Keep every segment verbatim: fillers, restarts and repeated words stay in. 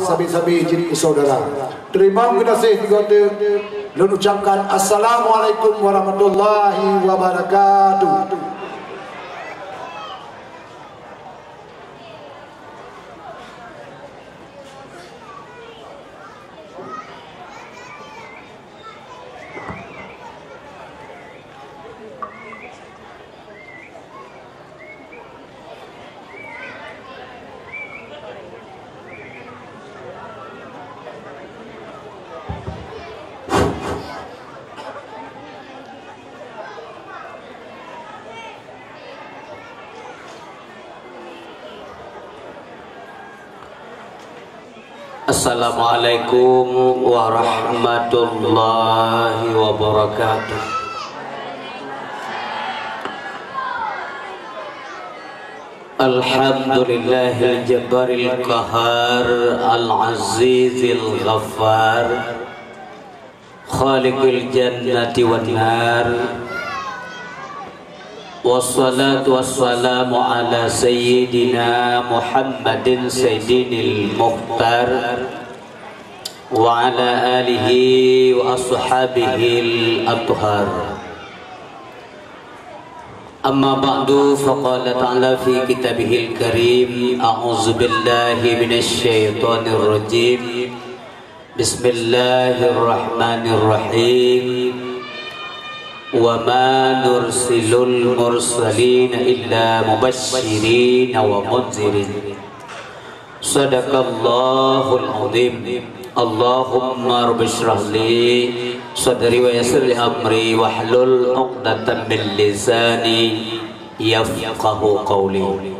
sabe-sabe jeuet keu saudara. Teurimong geunaséh sigoe teuk, lôn ucapkan Assalamualaikum warahmatullahi wabarakatuh. Assalamualaikum warahmatullahi wabarakatuh. Alhamdulillahil jabbaril qahar, al azizil ghaffar, khaliqil jannati wan nar. Wassalatu wassalamu ala sayyidina Muhammadin sayyidinil mukhtar wa ala alihi wa ashabihil athhar. Amma ba'du, faqala ta'ala fi kitabihil karim, a'udzu billahi minasy syaithanir rajim. Bismillahirrahmanirrahim. Wa ma nursilul mursalina illa mubasysyirin wa munzirin. Sadaqallahul azim. Allahumma rabbi shrah li sadri wa yassir li amri wahlul 'uqdatam min lisani yafqahu qawli.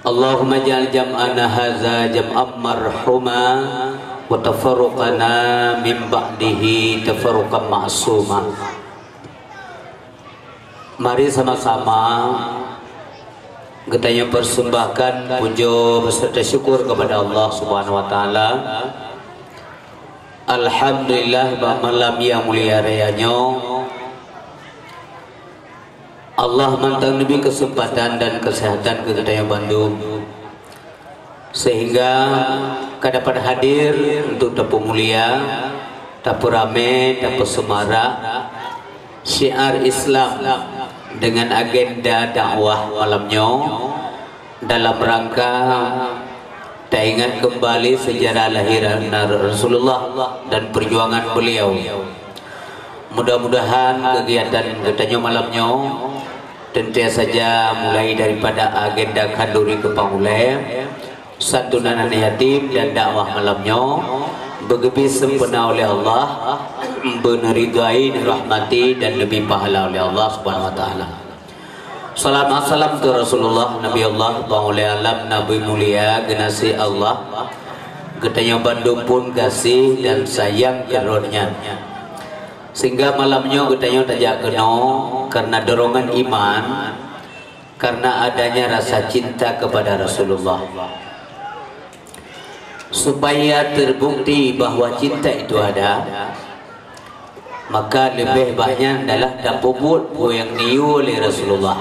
Allahumma ij'al jam'ana hadza jam'an marhuma wa tafarruqana min ba'dihi tafarruqan ma'suma. Mari sama-sama geutanyoe persembahkan puja beserta syukur kepada Allah Subhanahu wa taala. Alhamdulillah, bak malam nyang mulia raya nyoe, Allah mantong neubri keuseumpatan dan keuseuhatan keu geutanyoe bandum, sehingga ka dapat hadir untuk tapeumulia, tapeuramé, tapeuseumarak syiar Islam dengan agenda dakwah malam nyoe, dalam rangka taingat kembali sejarah lahir Rasulullah dan perjuangan beliau. Mudah-mudahan kegiatan geutanyoe malam nyoe teuntée saja mulai daripada agenda khanduri keu pangulée, santunan aneuk yatim dan dakwah malam nyoe beugeubri sempurna oleh Allah, beuneuridai, neurahmati dan neubri pahala oleh Allah Subhanahu wa taala. Salam salam keu Rasulullah, Nabi Allah, pangulée alam, Nabi mulia, geunaséh Allah. Geutanyoe bandum pun gaséh dan sayang keu droe nyan. Sehingga malam nyoe geutanyoe tajak keunoe karena dorongan iman, karena adanya rasa cinta kepada Rasulullah. Supaya terbukti bahwa cinta itu ada, maka leubeh baik nyan adalah tapeubuet peue nyang neuyue lé Rasulullah.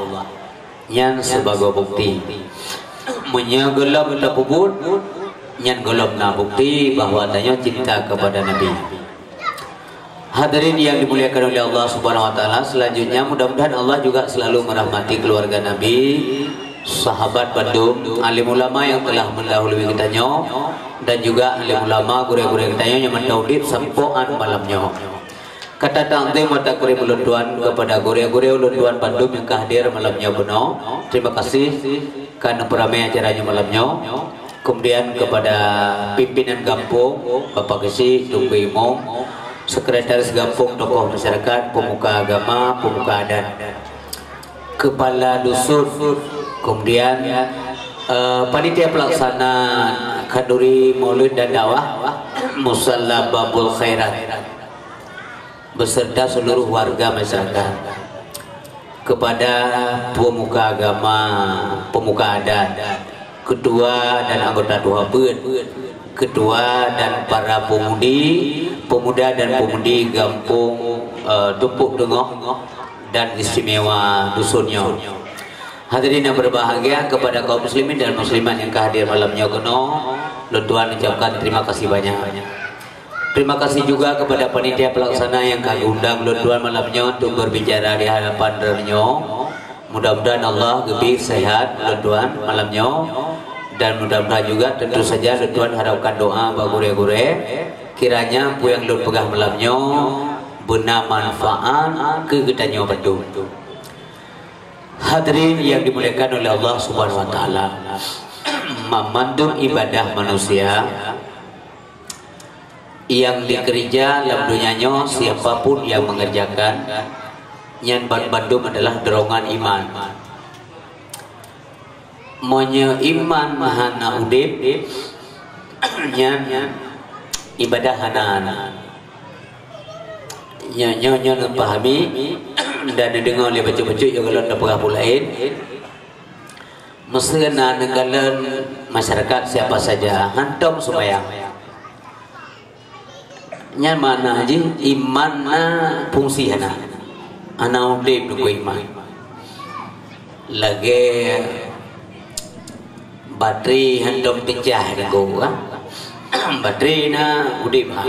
Nyan sibagoe bukti. Meunyoe gohlom tapeubuet, nyan gohlom na bukti bahwa tanyoe cinta kepada Nabi. Hadirin yang dimuliakan oleh Allah Subhanahu wa taala, selanjutnya mudah-mudahan Allah juga selalu merahmati keluarga Nabi, sahabat bandum, alim ulama yang telah mendahului geutanyoe, dan juga alim ulama gurée-gurée geutanyoe nyang mantong udeb sampoe 'an malam nyoe. Kata takzim wa takrim ulôn tuan kepada gurée-gurée ulôn tuan bandum nyang ka hadir malam nyoe bunoe. Terima kasih ka neupeuramé acara nyoe malam nyoe. Kemudian kepada pimpinan gampông, Bapak Geuchik, Teungku Imum, sekretaris gampông, tokoh masyarakat, pemuka agama, pemuka adat, kepala dusun, kemudian, eh, panitia pelaksana khanduri maulid dan dakwah, Musalla Babul Khairat, beserta seluruh warga masyarakat. Kepada pemuka agama, pemuka adat, ketua dan anggota tuha peuet, ketua dan para pemudi, pemuda dan pemudi gampông, eh, Tumpok Teungoh dan istimewa dusun nyoe. Hadirin yang berbahagia, kepada kaum muslimin dan muslimat nyang ka hadir malam nyoe keunoe, Lôn tuan ucapkan terima kasih banyak. Terima kasih juga kepada panitia pelaksana yang ka undang lôn tuan malam nyoe untuk berbicara di hadapan droeneuh nyoe. Mudah-mudahan Allah geubri sehat lôn tuan malam nyoe, dan mudah-mudahan juga tentu saja lôn tuan harapkan doa bak gurée-gurée, kiranya peue nyang lôn peugah malam nyoe beuna manfaat keu geutanyoe bandum. Hadirin yang dimuliakan oleh Allah Subhanahu wa Taala, mandum ibadah manusia yang dikeurija lam donya nyoe, siapa pun yang mengerjakan, nyan ban-, bandum adalah dorongan iman. Meunyoe iman hana udeb, nyan ibadah hana-hana. Nyoe, nyoe, nyoe neupahami dan neudeungoe lé bacut-bacut, yoh gohlom tapeugah peue laén. Meuseu na neukalon masyarakat siapa saja hantom seumayang. Nyan makna jih iman na fungsi hana. Hana udeb deungon iman. Lagée batri hantom peucah deungon, kan? Batri na udeb ha.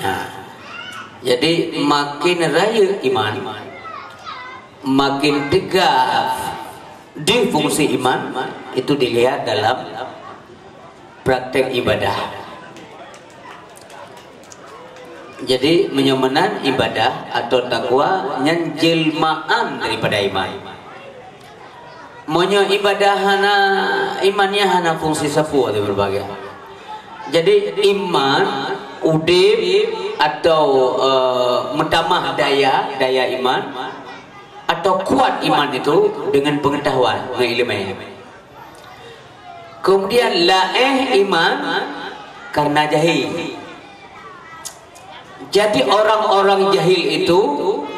Ha. Jadi makin rayeuk iman, makin teuga difungsi iman, itu dilihat dalam praktek ibadah. Jadi meunyoe meunan ibadah atau takwa nyan jelmaan daripada iman. Meunyoe ibadah hana, iman nyan hana fungsi sapeue di berbagai. Jadi iman udeb atau, eh, meutamah daya, daya iman atau kuat iman itu dengan pengetahuan, dengan ilmu. Kemudian laéh iman karena jahil. Jadi orang-orang jahil itu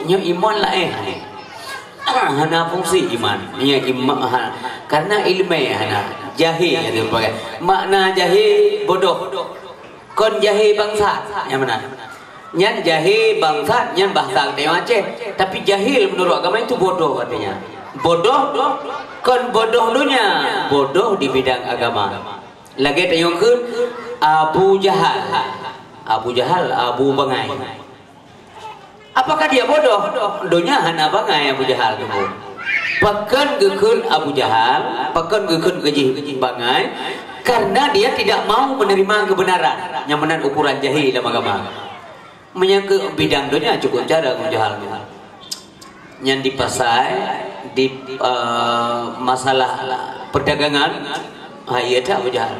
nyoe iman laéh. Hana fungsi iman. Nyoe iman ha, karena ilmu hana. Jahil itu pakai. Makna jahil bodoh. Kon jahé bangsat, nyang meunan. Nyan jahé bangsat, nyan bahasa geutanyoe Aceh. Tapi jahil menurut agama itu bodoh artinya. Bodoh, kon bodoh dunia, bodoh di bidang agama. Lagée tanyoe kheun Abu Jahal. Abu Jahal, Abu Bangai. Apakah dia bodoh? Donya hana bangai Abu Jahal tu. Pakon geukheun Abu Jahal, pakon geukheun keu jih bangai? Karena dia tidak mau menerima kebenaran. Nyang meunan ukuran jahil lam agama. Menyangka bidang donya cukup cara Abu Jahal tu. Nyan di pasai, di, eh, masalah perdagangan, ha, iya that Abu Jahal.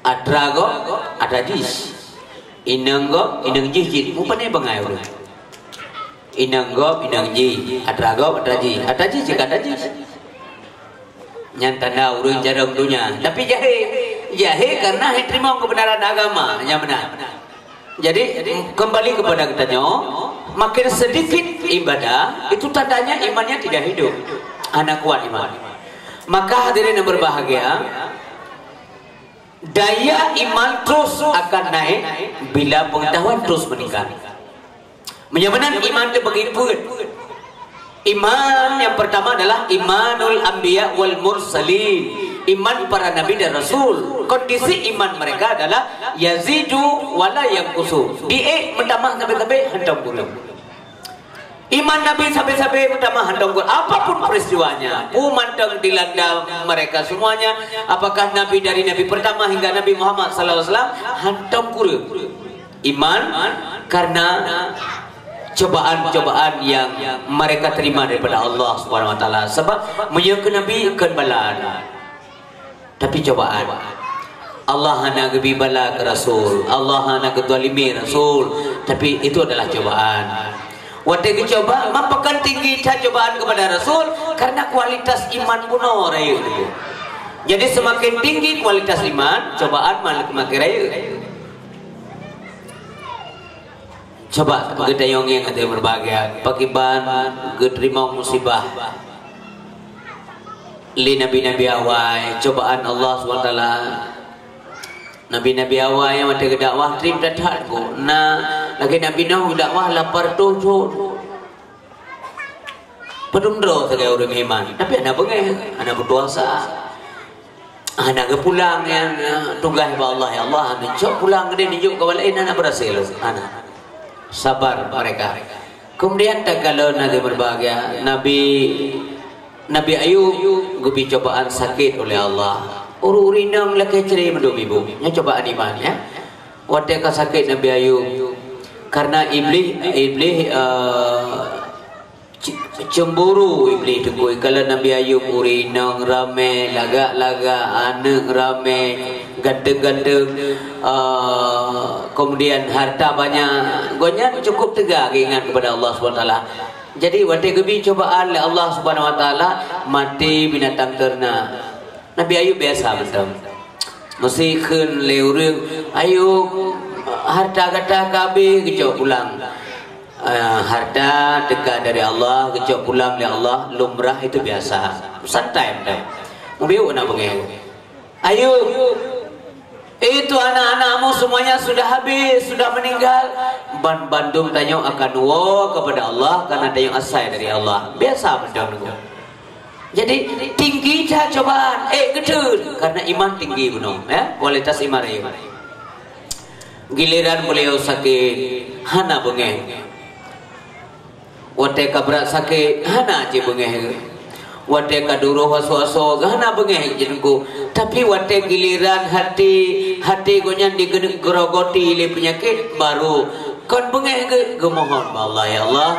Atra gob, atra jih. Inong gob, inong jih cit. Mupane bangai ureueng. Inong gob, inong jih. Atra gob, atra jih. Atra jih cit atra jih. Nyan tanda ureueng carông donya. Tapi jahé. Jahé karena hana teurimong kebenaran agama. Nyang meunan. Jadi, kembali kepada geutanyoe, makin sedikit ibadah, itu tandanya imannya tidak hidup. Hana kuat iman. Maka hadirin yang berbahagia, daya iman terus akan naik bila pengetahuan terus meningkat. Meunyoe meunan iman teubagi peuet. Iman yang pertama adalah imanul anbiya wal mursalin. Iman para nabi dan rasul. Kondisi iman mereka adalah yazidu wala yanqusu. Diék meutamah sabe-sabe, hantom kureueng. Iman Nabi sabe-sabe meutamah hantom kureueng. Apapun peristiwanya, peue mantong dilanda mereka semuanya, apakah Nabi dari Nabi pertama hingga Nabi Muhammad sallallahu alaihi wasallam, hantom kureueng. Iman karena cobaan-cobaan yang mereka terima daripada Allah Subhanahu wa Taala. Sebab meunyoe keu Nabi kon bala, tapi cobaan. Allah hana geubri bala keu Rasul, Allah hana geuzalimi Rasul, tapi itu adalah cobaan. Watée geucoba, meupeukon tinggi that cobaan kepada Rasul karena kualitas iman bunoe rayeuk. Jadi semakin tinggi kualitas iman, cobaan makin rayeuk. Coba geutanyoe ngieng ateueh berbahagia, pakriban geuteurimong musibah lé nabi-nabi awai, cobaan Allah Subhanahu wa Taala. Nabi-nabi awai nyang watée geudakwah treb that-that goe. Na lagée Nabi Nuh geudakwah lapan reutôh thon. Padum droe sagai ureuëng iman, tapi hana beungéh, hana putus asa. Hana geupulang nyan, eh, tugaih bak Allah, ya Allah, neucok pulang keudeh, neujok keu laén, hana beurhasil, hana. Sabar mereka. Kemudian takalon hadirin berbahagia, Nabi, Nabi Ayub geubi cobaan sakét oleh Allah. Ureuëng-ureuëng inong lakée cre mandum ibu. Nyoe cobaan iman, ya. Watée ka sakét Nabi Ayub, karena Iblih, Iblih, eh, ce-, cemburu Iblih teungku. Kalau Nabi Ayub ureuëng inong ramé, lagak-lagak, aneuëk ramé, ganteng-ganteng, eh, kemudian harta banyak, gobnyan cukup teuga geuingat kepada Allah Subhanahu Wa Taala. Jadi watée geubi cobaan lé Allah Subhanahu Wa Taala, maté binatang ternak. Nabi Ayub biasa mantong. Meusé kheun lé ureuëng, "Ayub, harta gata ka habéh," geucok pulang. Ah, harta teuka dari Allah, geucok pulang lé Allah, lumrah, itu biasa. Santai mantong. Mubiuk na beungéh. "Ayub, itu anak-anakmu semuanya sudah habis, sudah meninggal." Ban bandum tanyoe akan woe kepada Allah karena tanyoe asai dari Allah. Biasa mantong. Jadi, tinggi that cobaan, ék geuteun, karena iman tinggi bunoe, ya, kualitas iman rayeuk. Giliran beliau sakét, hana beungéh. Watée ka brat sakét, hana cit beungéh. Watée ka duroh asoe-asoe, hana beungéh cit teungku. Tapi watée giliran hati, hati gobnyan digeurogoti lé peunyakét, baru kon beungéh geu-, geumohon bak Allah, "Ya Allah,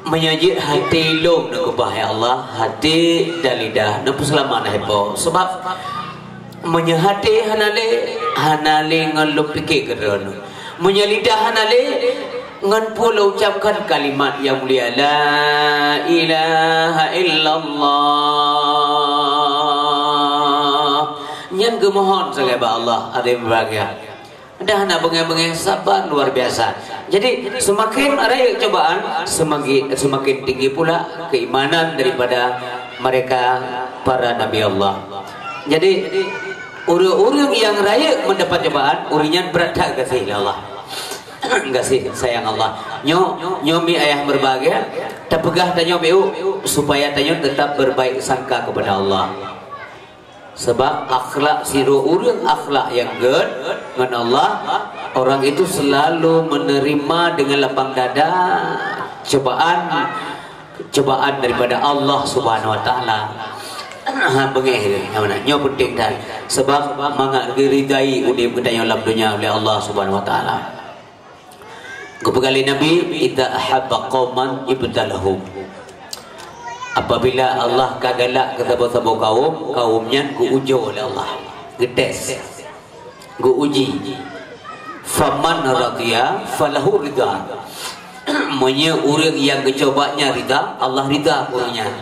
meunyoe jeuet hati lôn neukeubah, ya Allah, hati dan lidah neupeuseulamat hai Po." Sebab meunyoe hati hana lé, hana lé ngon lôn pike keudroe. Meunyoe lidah hana lé, ngon peue lôn ucapkan kalimat nyang mulia, "La ilaha illallah." Nyan geumohon sagai bak Allah, hadirin berbahagia. Dah hana beungéh-beungéh, sabar luar biasa. Jadi, seumaken rayeuk cobaan, seumaken, seumaken tinggi pula keimanan daripada mereka para nabi Allah. Jadi, ureuëng-ureuëng nyang rayeuk mendapat cobaan, ureuëng nyan brat that gaséh lé Allah. Gaséh sayang Allah. Nyoe, nyoe mi ayah berbahagia, tapeugah tanyoe beu supaya tanyoe tetap berbaik sangka kepada Allah. Sebab akhlak sidroe ureuëng akhlak nyang gét ngon Allah, orang itu selalu menerima dengan lapang dada cobaan, cobaan daripada Allah Subhanahu Wa Taala. Ha, beungéh tu, nyang mana? Nyoe penting that. Sebab mangat geuridai udeb geutanyoe lam donya oleh Allah Subhanahu Wa Taala. Geupeugah lé Nabi, "Idza ahabba qauman ibtalahum." Apabila Allah ka galak keu saboh-saboh kaum, kaum nyan geuujoe lé Allah, geutés, geuuji. "Faman radiya falahu ridha." Meunyoe ureuëng nyang geucoba nyan ridha, Allah ridha keu ureuëng nyan.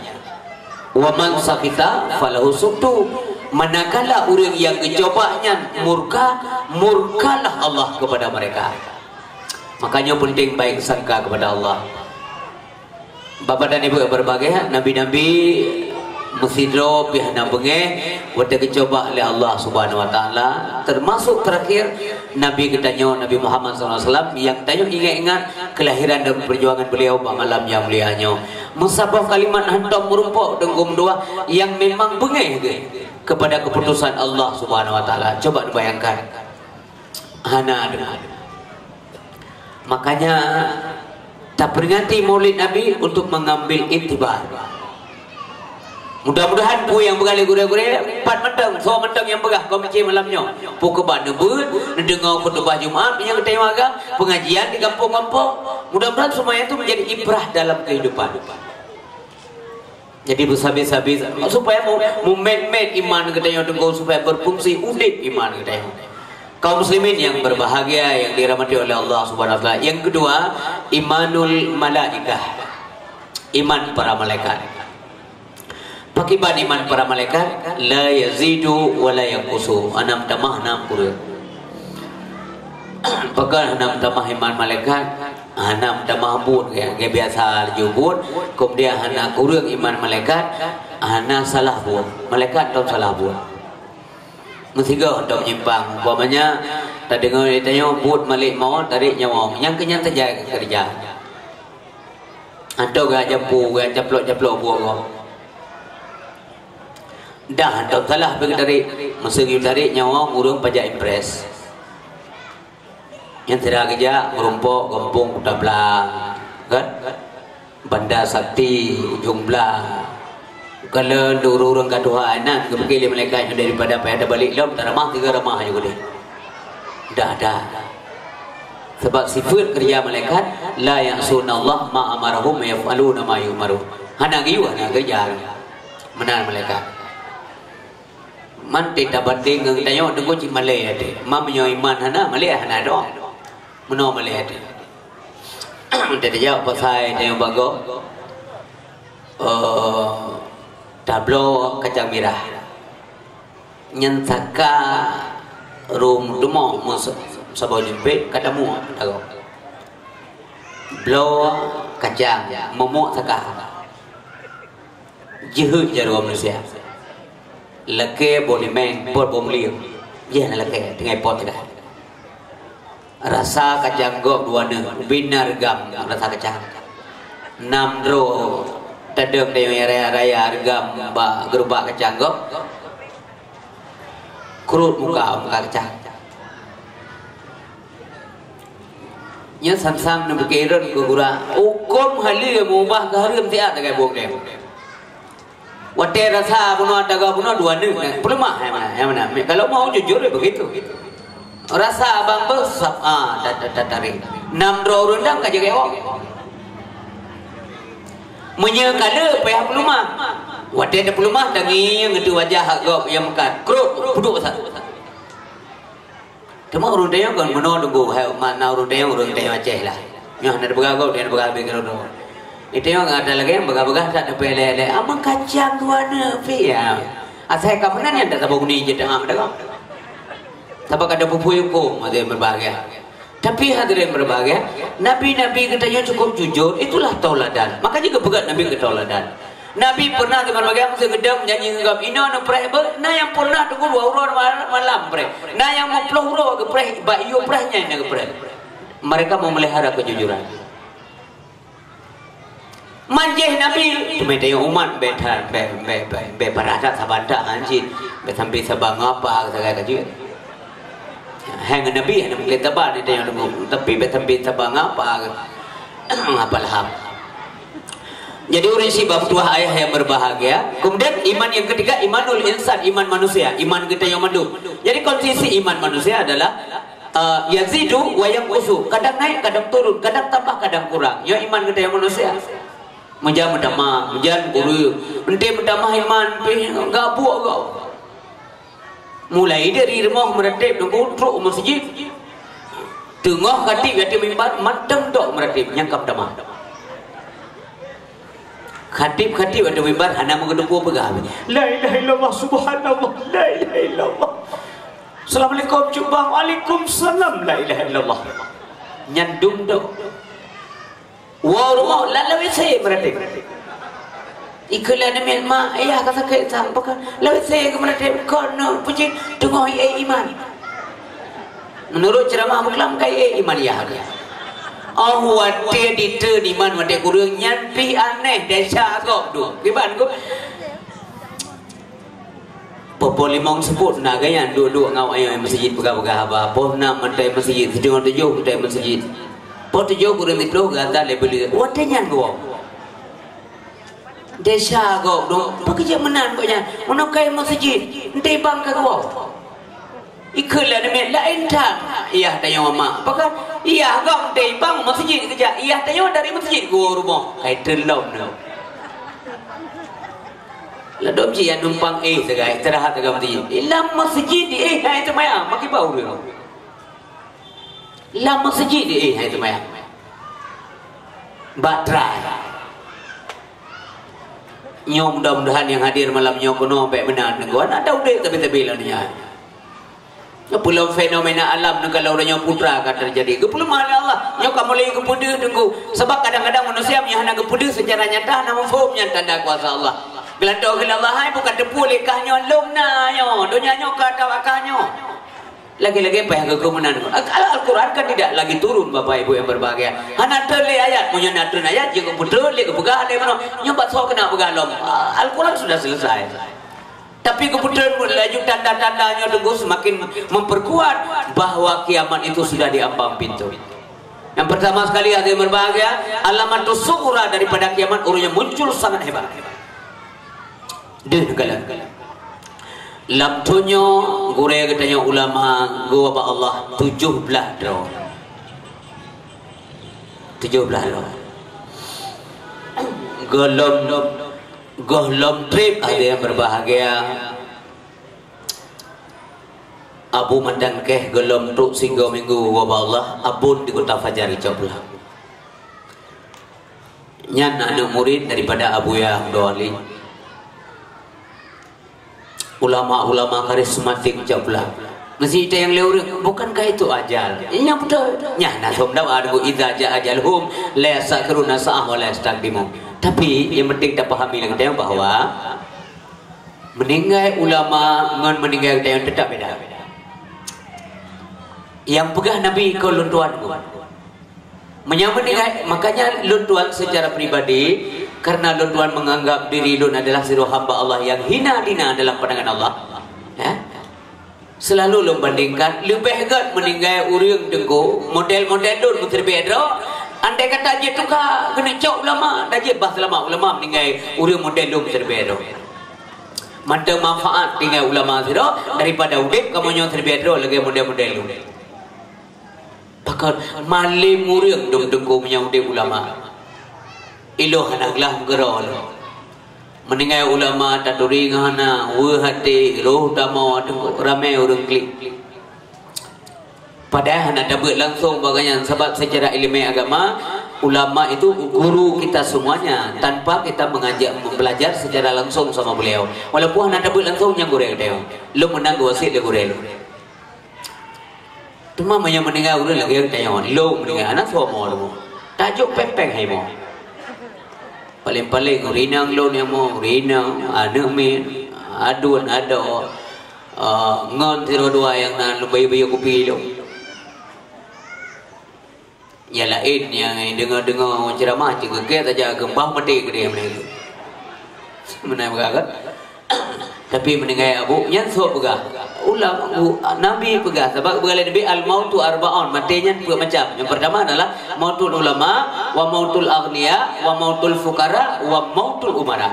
"Wa man sakhita falahu sukhtu." Manakala ureuëng nyang geucoba nyan murka, murkalah Allah kepada mereka. Makanya penting baik sangka kepada Allah. Bapak dan Ibu yang berbahagia, nabi-nabi meusidroe pih hana beungéh, watée geucoba lé Allah Subhanahu Wa Taala, termasuk terakhir Nabi geutanyoe, Nabi Muhammad sallallahu alaihi wasallam, nyang tanyoe ingat-ingat kelahiran dan perjuangan beliau bak malam nyang mulia nyoe. Meusaboh kalimat hantom meurumpok teungku meutuah nyang memang beungéh geuh kepada keputusan Allah Subhanahu Wa Taala. Coba dibayangkan. Hana ada. Makanya, taperingati Maulid Nabi untuk mengambil iktibar. Mudah-mudahan peue nyang peugah lé gurée-gurée, pat mantong, soe mantong nyang peugah komisi malam nyoe. Peue keubah neubeuet, neudeungoe khutubah Jumat, nyang geutanyoe agam, pengajian di kampung-kampung. Mudah-mudahan semuanya itu menjadi ibrah dalam kehidupan. Jadi beusabe-sabe supaya mu-, mumet-met iman geutanyoe teungku, supaya berfungsi udeb iman geutanyoe. Kaum muslimin yang berbahagia yang dirahmati oleh Allah Subhanahu wa taala. Yang kedua, imanul malaikah. Iman para malaikat. Pakriban iman para malaikat? La yazidu wa la yanqusu. Hana meutamah, hana meukureueng. Pakon hana meutamah iman malaikat? Hana meutamah buet, ya, ke biasa laju buet, kemudian hana kureueng iman malaikat, hana salah buet. Malaikat hana salah buet. Meusigoe hana menyimpang. Umpamanya, tadeungoe tanyoe buet malaikat maut, tarék nyawa. Nyang keu nyan saja keureuja. Atau geuh jampu, geuh caplok-caplok buet gob. Dah, dah salah pih geutarek. Masa geutarek nyawa ureueng pajak impres. Nyang sira geujak meurumpok gampông Kuta Blang, kan? Banda Sakti, Ujong Blang. Kalau ureueng-ureueng ka tuha inan, geupike lé malaikat nyoe daripada payah tabalek lom, taramah tiga ramah aja geude. Dah, dah. Sebab sifat kerja malaikat, "La ya'sunallaha ma amarahum wa yaf'aluna ma yu'marun." Hana geuyue, hana geujak. Meunan malaikat. Man teutabandeng ngon tanyoe teungku cit malée até. Man meunyoe iman hana, malée hana dong. Meunoe malée até. Teutajak pasai tanyoe bagoe. Eh, tabloe kacang mirah. Nyan saka rum teumong masa saboh jeumpét ka tamuek tagoe. Bloe kacang, momok saka. Jeuhet jaroe manusia. Lakée boh limeng, pot boh mulieng. Jih na lakée, tinggai pot teuka. Rasa kacang gob dua neuk, bina reugam rasa kacang. Nam droe tadong dayong raya-raya reugam bak geurubak kacang gob. Krot muka, muka kacang. Nyan sang-sang neupike rot keu gura. Huköm haleue meubah keu hareuem siat tagai buet deh. Watée rasa bunoe taga bunoe dua neuk, peuleumah hai mana, hai mana. Kalau mau jujur ya begitu. Rasa abang beuh sab, ah, ta-, ta-, ta-, tarik. Nam droe ureueng dang ka jagée wong. Meunyoe ka le payah peuleumah. Watée tapeuleumah tangieng itu wajah gob nyang meukat. Krot, puduk sa. Teuma ureueng tanyoe kon meunoe teungku, hai, makna ureueng tanyoe, ureueng tanyoe Aceh lah. Nyoe hana teupeugah gob, hana teupeugah habéh keudroe. Di tanyoe ngon ata lagée, peugah-peugah that teupeu lé-lé. Aman kacang dua neuk pih, ya. Asai ka meunan nyan dak saboh guni jeuet teuham dak. Sabab ka ada pupui huköm, hadirin berbahagia. Tapi hadirin berbahagia, nabi-nabi geutanyoe cukup jujur, itulah tauladan. Makanya geupeugah nabi keu tauladan. Nabi pernah teuma bagaimana masa geudong janji ngon gob, inoe neupreh beuh, na nyang pernah teungku dua uroe ma-, malam preh. Na nyang meuplôh uroe geupreh, bak yue preh nyan na geupreh. Mereka memelihara kejujuran. Manjeh Nabi, teuma tanyoe umat bék that, bék, bék, bék, bék parah that saban that hanjeuet, bék sampai saban ngapa sagai ka jeuet. Hai ngon Nabi hana mungken taba di tanyoe teungku, tapi bék sampai taba ngapa, ngapa laham. Jadi ureueng syiek bak tuah ayah yang berbahagia. Kemudian iman yang ketiga, imanul insan, iman manusia, iman geutanyoe mandum. Jadi kondisi iman manusia adalah, eh, yazidu wa yanqusu, kadang naik, kadang turun, kadang tambah, kadang kurang. Nyoe iman geutanyoe manusia. Meujan meutamah, meujan kureueng. Enté meutamah iman pih gabuk gau. Mulai dari rumoh meuratéb teungku trok u meuseujid. Teungoh khatib ateueh mimbar mantong dok meuratéb nyang ka meutamah. Khatib-khatib ateueh mimbar hana meugeudong peugah. La ilaha illallah, subhanallah, la ilaha illallah. Assalamualaikum, cubang. Waalaikumsalam, la ilaha illallah. Nyan dum dok. Woe rumoh lam W C meuratéb. Ikheun lé aneuk miet, "Mak, yah ka sakét sang." "Pakon?" "Lam W C keuh meuratéb." "Kon nyoe peue jeuet?" "Teungoh ié iman." Meunurot ceuramah beukelam ka ié iman yah keuh. Oh, watée jitreun iman watée kureueng nyan pih aneh desya gob tu. Kiban ku. Poh-poh limong seupôt na gaya duek-duek ngon awak nyoe meuseujid peugah-peugah haba. Poh nam mantong meuseujid, sideungoe tujoh mantong meuseujid. Poh tujoh kureueng siplôh gata lé beuleueh. Watée nyan geuwoe. Desya gob dong, peue keujeuet meunan gobnyan? Meunoe kai meuseujid, enté bang ka geuwoe. Ikheun lé aneuk miet laén that. Yah tanyoe mak. Pakon? Yah gob enté bang meuseujid keujak. Yah tanyoe dari meuseujid geuwoe rumoh. Kai treun lom nyoe. Ladôm cit nyang numpang éh sagai, istirahat sagai meuseujid. Lam meuseujid di éh hai seumayang, pakriban ureueng. Lam meuseujid di éh hai seumayang. Bak trai. Nyoe mudah-mudahan nyang hadir malam nyoe keunoe bék meunan teungku. Hana udép sabe-sabe lam donya. Nyoe peulom fenomena alam nyoe kalau uroe nyoe putra ka teujadi. Geupeuleumah lé Allah. Nyoe ka mulai geupeudeuh teungku. Sabab kadang-kadang manusia meunyoe hana geupeudeuh secara nyata hana muphom nyan tanda kuasa Allah. Geulantoe keu Allah hai bukan teupeu lé kah nyoe lom na nyoe. Donya nyoe ka atawa kah nyoe. Lagée-lagée payah geukeumunan. Al-, Al-Quran kan tidak lagi turun, Bapak Ibu yang berbahagia. Hana treun lé ayat, meunyoe na treun ayat, jeuet geupeutreun lé geupeugah lé meunoe. Nyoe bak soe keuneuk peugah lom. Al-Quran sudah selesai. Tapi kebetulan laju tanda-tanda nyoe teungku semakin memperkuat bahwa kiamat itu sudah di ambang pintu. Yang pertama sekali, hadirin berbahagia, alamatus sughra daripada kiamat, ureuëng nyang muncul sangat hebat. Deuh neukalon. Lam donya gurée geutanyoe ulama geuba bak Allah tujoh blaih droe. Tujoh blaih droe. Gohlom, gohlom treb, hadirin berbahagia. Abu Matan Keh gohlom trok sigoe minggu geuba bak Allah, abon di Kota Fajar geucok pulang. Nyan aneuk murid daripada Abuya Abdul Wali. Ulama-ulama karismatik geucok pulang. Meusi tanyong lé ureuëng, "Bukankah itu ajal?" Nyan beutôi. Nyan na som dawa deungon, "Idza jaa ajaluhum la yastakhiruna sa'ah wa la yastaqdimun." Tapi yang penting tapahami lagée nyan bahwa meuninggai ulama ngon meuninggai geutanyoe teutap beda. Nyang peugah Nabi kon lôn tuan. Meunyoe meuninggai, makanya lôn tuan secara pribadi, karena lôn tuan menganggap diri lôn adalah sidroe hamba Allah yang hina dina dalam pandangan Allah. Ya? Selalu lôn bandingkan, leubeh gét meuninggai ureuëng teungku, model-model lôn meuteubiet droe, andai kata jituka keuneuk cok ulama, dan jibah seulama ulama meuninggai ureuëng model lôn meuteubiet droe. Mantong manfaat tinggai ulama sidroe daripada udeb kamoe nyoe teubiet droe lagée model-model lôn. Pakon malem ureuëng dong teungku meunyoe udeb ulama. Ilôh hana glah meugeuro lôn. Meuninggai ulama taturi ngon hana, weueh até, roh tamong teungku, ramé ureuëng klik. Padahai hana tabeuet langsung bak gobnyan, sabab secara ileumé agama, ulama itu guru kita semuanya, tanpa kita mengajak, belajar secara langsung sama beliau. Walaupun hana tabeuet langsung, nyan gurée teuh. Lôn meunan geuwasiet lé gurée lôn. Teuma meunyoe meuninggai ureuëng lagée tanyoe, lôn meuninggai, hana soe mo lôn. Tajok péng-péng hai mo. Paléng-paléng ureuëng inong lôn nyang mo, ureuëng inong, aneuk miet, aduen, adoe, ah, ngon sidroe dua nyang na lôn bayeue-bayeue kupi lôn. Nyang laén nyang deungoe-deungoe ceramah cit geukée saja geumbah maté keudeh meunan. Meunan peugah kan? Tapi meuninggai abu, nyan soe peugah? Ulama, u-, Nabi peugah, sabab peugah lé Nabi, "Al-mautu arba'un," maté nyan peuet macam. Yang pertama adalah mautul ulama, wa mautul aghnia, wa mautul fuqara, wa mautul umara.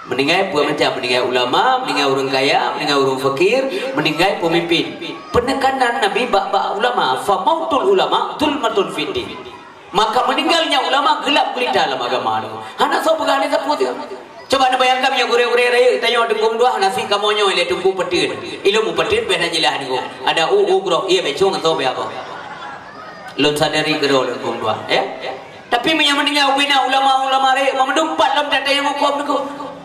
Meuninggai peuet macam, meuninggai ulama, meuninggai ureuëng kaya, meuninggai ureuëng fakir, meuninggai peumimpin. Peunekanan Nabi bak, bak ulama, "Fa mautul ulama zulmatun fid din." Maka meuninggalnya ulama geulap gulita lam agama tu. Hana soe peugah lé sapeue tu. Coba neubayangkan meunyoe gurée-gurée rayeuk tanyoe teungku dua nasi kamoe nyoe lé teungku peuteun. Ilmu peuteun beh na jeulaih teungku. Ada u, u groh, iya becong atau be apa. Lôn sadari keudroe lôn teungku dua, ya. Tapi meunyoe meuninggai ubena ulama-ulama rayeuk meumandum pat lom that nyang huköm teungku.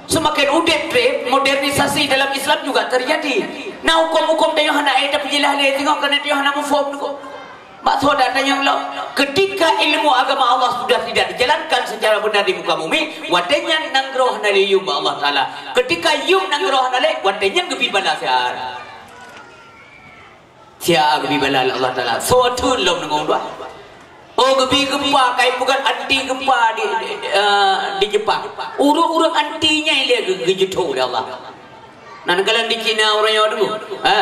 Semakin udeb treb, modernisasi dalam Islam juga terjadi. Nah, huköm-huköm tanyoe hana ék tapeujeulaih lé teungoh keuneuk tanyoe hana muphom teungku. Maksud dak tanyong lom, ketika ilmu agama Allah sudah tidak dijalankan secara benar di muka bumi, watée nyan nanggroe hana lé yum bak Allah Taala. Ketika yum nanggroe hana lé, watée nyan geubi bala siat. Siat geubi bala lé Allah Taala. Soe teun lom deungon dua. Oh, geubi gempa, kai peugét anti gempa di, di, eh, di Jepang. Ureuëng-ureuëng anti nyan lé geu-, geujutho lé Allah. Nan kalon di Cina ureuëng nyoe dulu, ha?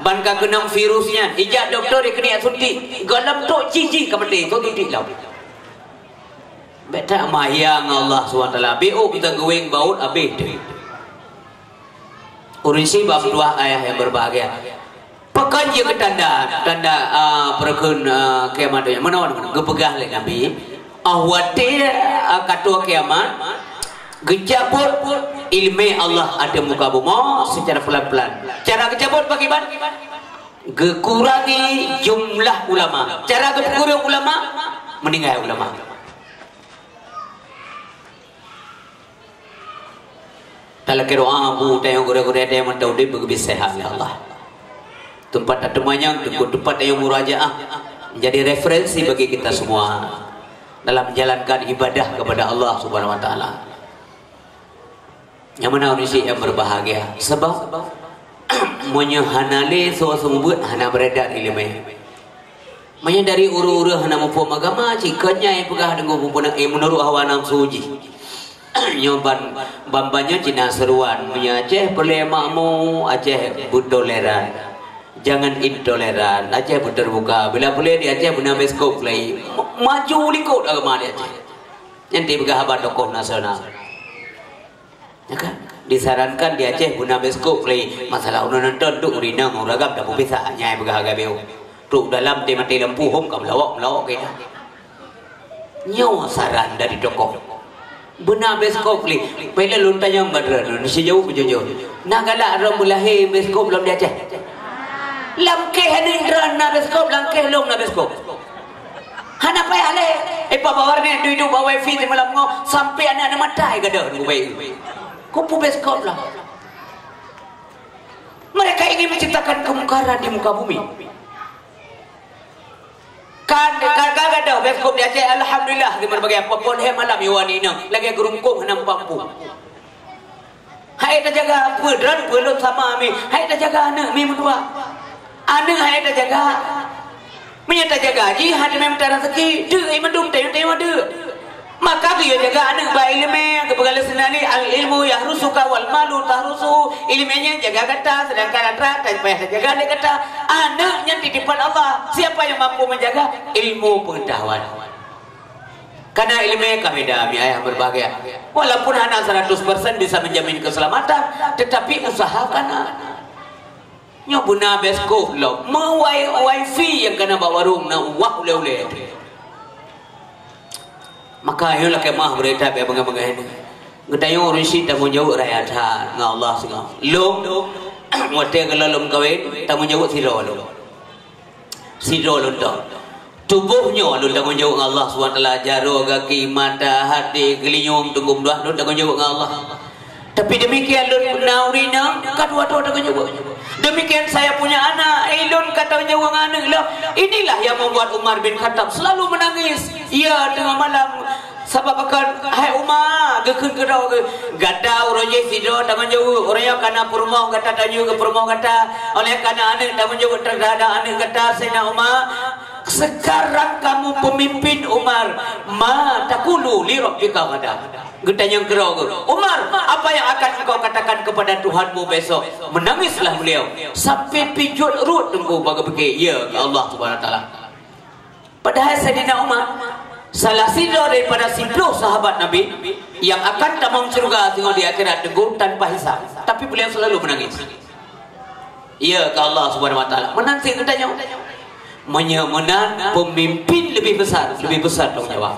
Ban ka keunong virus nyan, ijak dokto dikeuneuk suntik, gohlom trok jih-jih ka maté, trok suntik lom. Bék that maya ngon Allah Subhanahu Wa Taala, bék ôk meuteugeuweng baut abéh teuh. Ureuëng sibab tuah ayah yang berbahagia. Pakon jeuet keu tanda, tanda, ah, peureukeuen, ah, kiamat donya. Meunan geupeugah lé Nabi, ah, watée, ah, ka trok kiamat, geucabot ileumé Allah ateueh muka bumoe secara pelan-pelan. Cara geucabot pakriban? Geukurangi jumlah ulama. Cara geupeukureueng ulama, meuninggai ulama. Talakée doa bu tanyoe gurée-gurée tanyoe mantong udeb geubri seuhat lé Allah. Teumpat tateumanyong, teumpat tanyoe murajaah menjadi referensi bagi kita semua dalam menjalankan ibadah kepada Allah Subhanahu Wa Taala. Nyang mana ureuëng syiek yang berbahagia, sebab meunyoe hana lé soe seumeubeuet hana beredar ileumé. Meunyoe dari ureuëng-ureuëng hana muphom agama, cit kon nyang peugah deungon peupunoe, eh, meunurot hawa nafsu jih. Nyoe ban, ban-ban nyoe Cina seruan. Meunyoe Aceh peureulée makmu, Aceh beutoleran. Jangan intoleran. Aceh beuterbuka. Bila peureulée di Aceh beuna bioskop lagi. Ma-, maju likot agama di Aceh. Nyan tipeugah haba tokoh nasional. Ya kan? Disarankan di Aceh beuna bioskop lagi. Masalah ureuëng nonton tu ureuëng inong, ureuëng agam dak peugah pisah. Nyai peugah agam biu. Trok dalam teuh maté lampu, hom ka meulawak-meulawak keunan. Nyoe saran dari tokoh. Beuna bioskop lé. Pai lôn tanyong bak droeneuh, neusijaweueb jujur. Na galak droe meulahé bioskop lom di Aceh? Lam kéh aneuk droe na bioskop, lam kéh lôn na bioskop. Hana payah lé. Eh, Pak Bawarni duek-duek bak wifi simalam nyoe, sampai aneuk-aneuk matai gadôh nunggu bayi. Kupu bioskop lah. Mereka ingin menciptakan kemungkaran di muka bumi. Kan, kan, kan gadôh bioskop di Aceh, alhamdulillah, di berbagai apa pun, hai malam iwan inong, lagée geurungkong hana mampu. Hai tajaga peue, droe peue lôn sama mi, hai tajaga aneuk mi meutuah. Aneuk hai tajaga. Meunyoe tajaga jih, hana meutaraseuki, deuk mandum teuh-teuh deuk. Maka geuyue jaga aneuk bak iéleumé, geupeugah lé Saidina Ali, "Al-ilmu yahrusuka wal malu tahrusuhu." Iéleumé nyan jaga gata, sedangkan atra tan payah tajaga lé gata. Aneuk nyan titipan Allah. Siapa yang mampu menjaga? Ilmu pengetahuan. Karena iéleumé ka beda, mi ayah berbahagia. Walaupun hana seratus persen bisa menjamin keselamatan, tetapi usahakan. Nyoe beuna bioskop lom. Meu wi-, wifi nyang kana bak warong na wah ulée-ulée. Maka nyoe lakée meuah beurita bak bangai-bangai nyoe. Geutanyoe ureuëng syiek tanggong jaweueb raya that ngon Allah singoh. Lôn, watée gohlom lôn kawen, tanggong jaweueb sidroe lôn. Sidroe lôn dong. Tuboh nyoe lôn tanggong jaweueb ngon Allah Subhanahu Wa Taala, jaroe, gaki, mata, hati, geulinyueng, teungku meuduah, lôn tanggong jaweueb ngon Allah. Tapi demikian lôn na ureuëng inong, ka dua droe tanggong jaweueb. Demikian saya punya anak, eh, lôn ka tanggong jaweueb ngon aneuk lôn. Inilah yang membuat Umar bin Khattab selalu menangis. Ia tengah malam, sabab akan, "Hai Umar," geukheun keudroe geuh, "gata uroe jih sidroe tanggong jaweueb, uroe nyoe kana peurumoh gata tanyoe keu peurumoh gata, oleh kana aneuk tanggong jaweueb terhadap aneuk gata, Saidina Umar." Sekarang kamu pemimpin, Umar. Ma taqulu li rabbika ghadan? Geutanyong keudroe geuh, "Umar, apa yang akan engkau katakan kepada Tuhanmu besok?" Menangislah beliau sampai pijot rot teungku bak geupike, ya, keu Allah Subhanahu Wa Taala. Padahai Saidina Umar salah sidroe daripada siplôh sahabat Nabi yang akan tamong syeuruga singoh di akhirat teungku tanpa hisab. Tapi beliau selalu menangis. Ya, keu Allah Subhanahu Wa Taala. Meunan cit geutanyoe. Meunyoe meunan, pemimpin lebih besar, lebih besar tanggung jawab.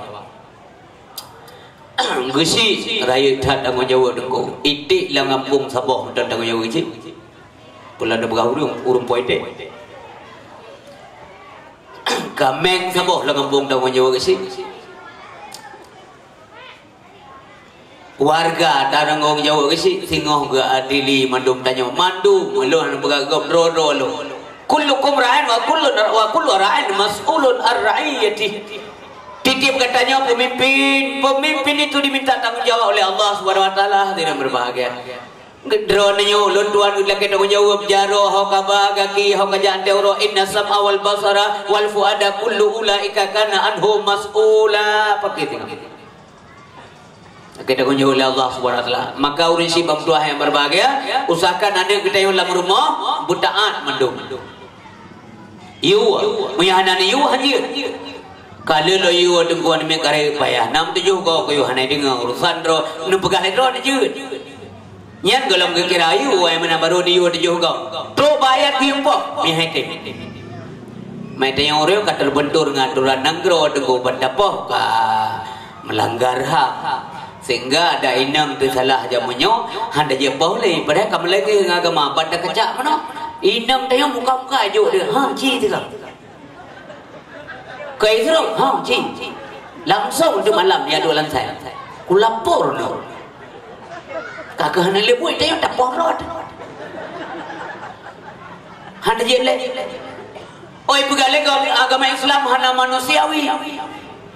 Geuchik rayeuk that tanggung jawab teungku. Iték lam gampông saboh mantong tanggung jawab geuchik. Peue lôn peugah ureuëng, ureuëng po iték. Kaméng saboh lam gampông tanggung jawab geuchik. Warga tanggong jaweueb geuchik, singoh geuadili mandum tanyoe. Mandum, ulôn hana peugah gob, droe-droe lôn. Kullukum ra'in wa kullun, wa kullu ra'in mas'ulun an ra'iyatih. Tieb-tieb geutanyoe pemimpin, pemimpin itu diminta tanggung jawab oleh Allah Subhanahu wa Taala, hadirin berbahagia. Droeneuh nyoe, lôn tuan lakée tanggung jaweueb, jaroe, ho kaba, gaki, ho kajak antée uroe, inna sam'a wal basara wal fuada kullu ulaika kana anhu mas'ula. Pakai tengok. Kita kunjung oleh Allah Subhanahu Wa Taala. Maka ureuëng syiek bang tuah yang berbahagia, usahakan aneuk geutanyoe lam rumoh beutaat mandum. Yue, meunyo hana yue hanjeuet. Ka lheueh lôn yue teungku aneuk miet kareh payah. Nam tujoh goe keu yue hana deungoe urusan droe, neupeugah lé droe hanjeuet. Nyan gohlom geukira yue, ai meunan barô neuyue tujoh goe. Trok bak ayat geuyue poh, meuhai tém. Meuhai tém nyang ureuëng ka terbentur ngon aturan nanggroe teungku ban tapoh ka meulanggar ham. Sehingga ada inong teusalah jameun nyoe, hana jipoh lé, padahai ka meulagée ngon agama, ban takeucak meunoe. Inong tanyoe muka-muka jok deuh, ha, ci teuka. Keu Israel, ha, ci. Langsung di malam ya dua lansai. Kulapor nyoe. Ka keuh hana lé buet, tanyoe tapoh rot. Hana jeuet lé. Oi, peugah lé agama Islam hana manusiawi.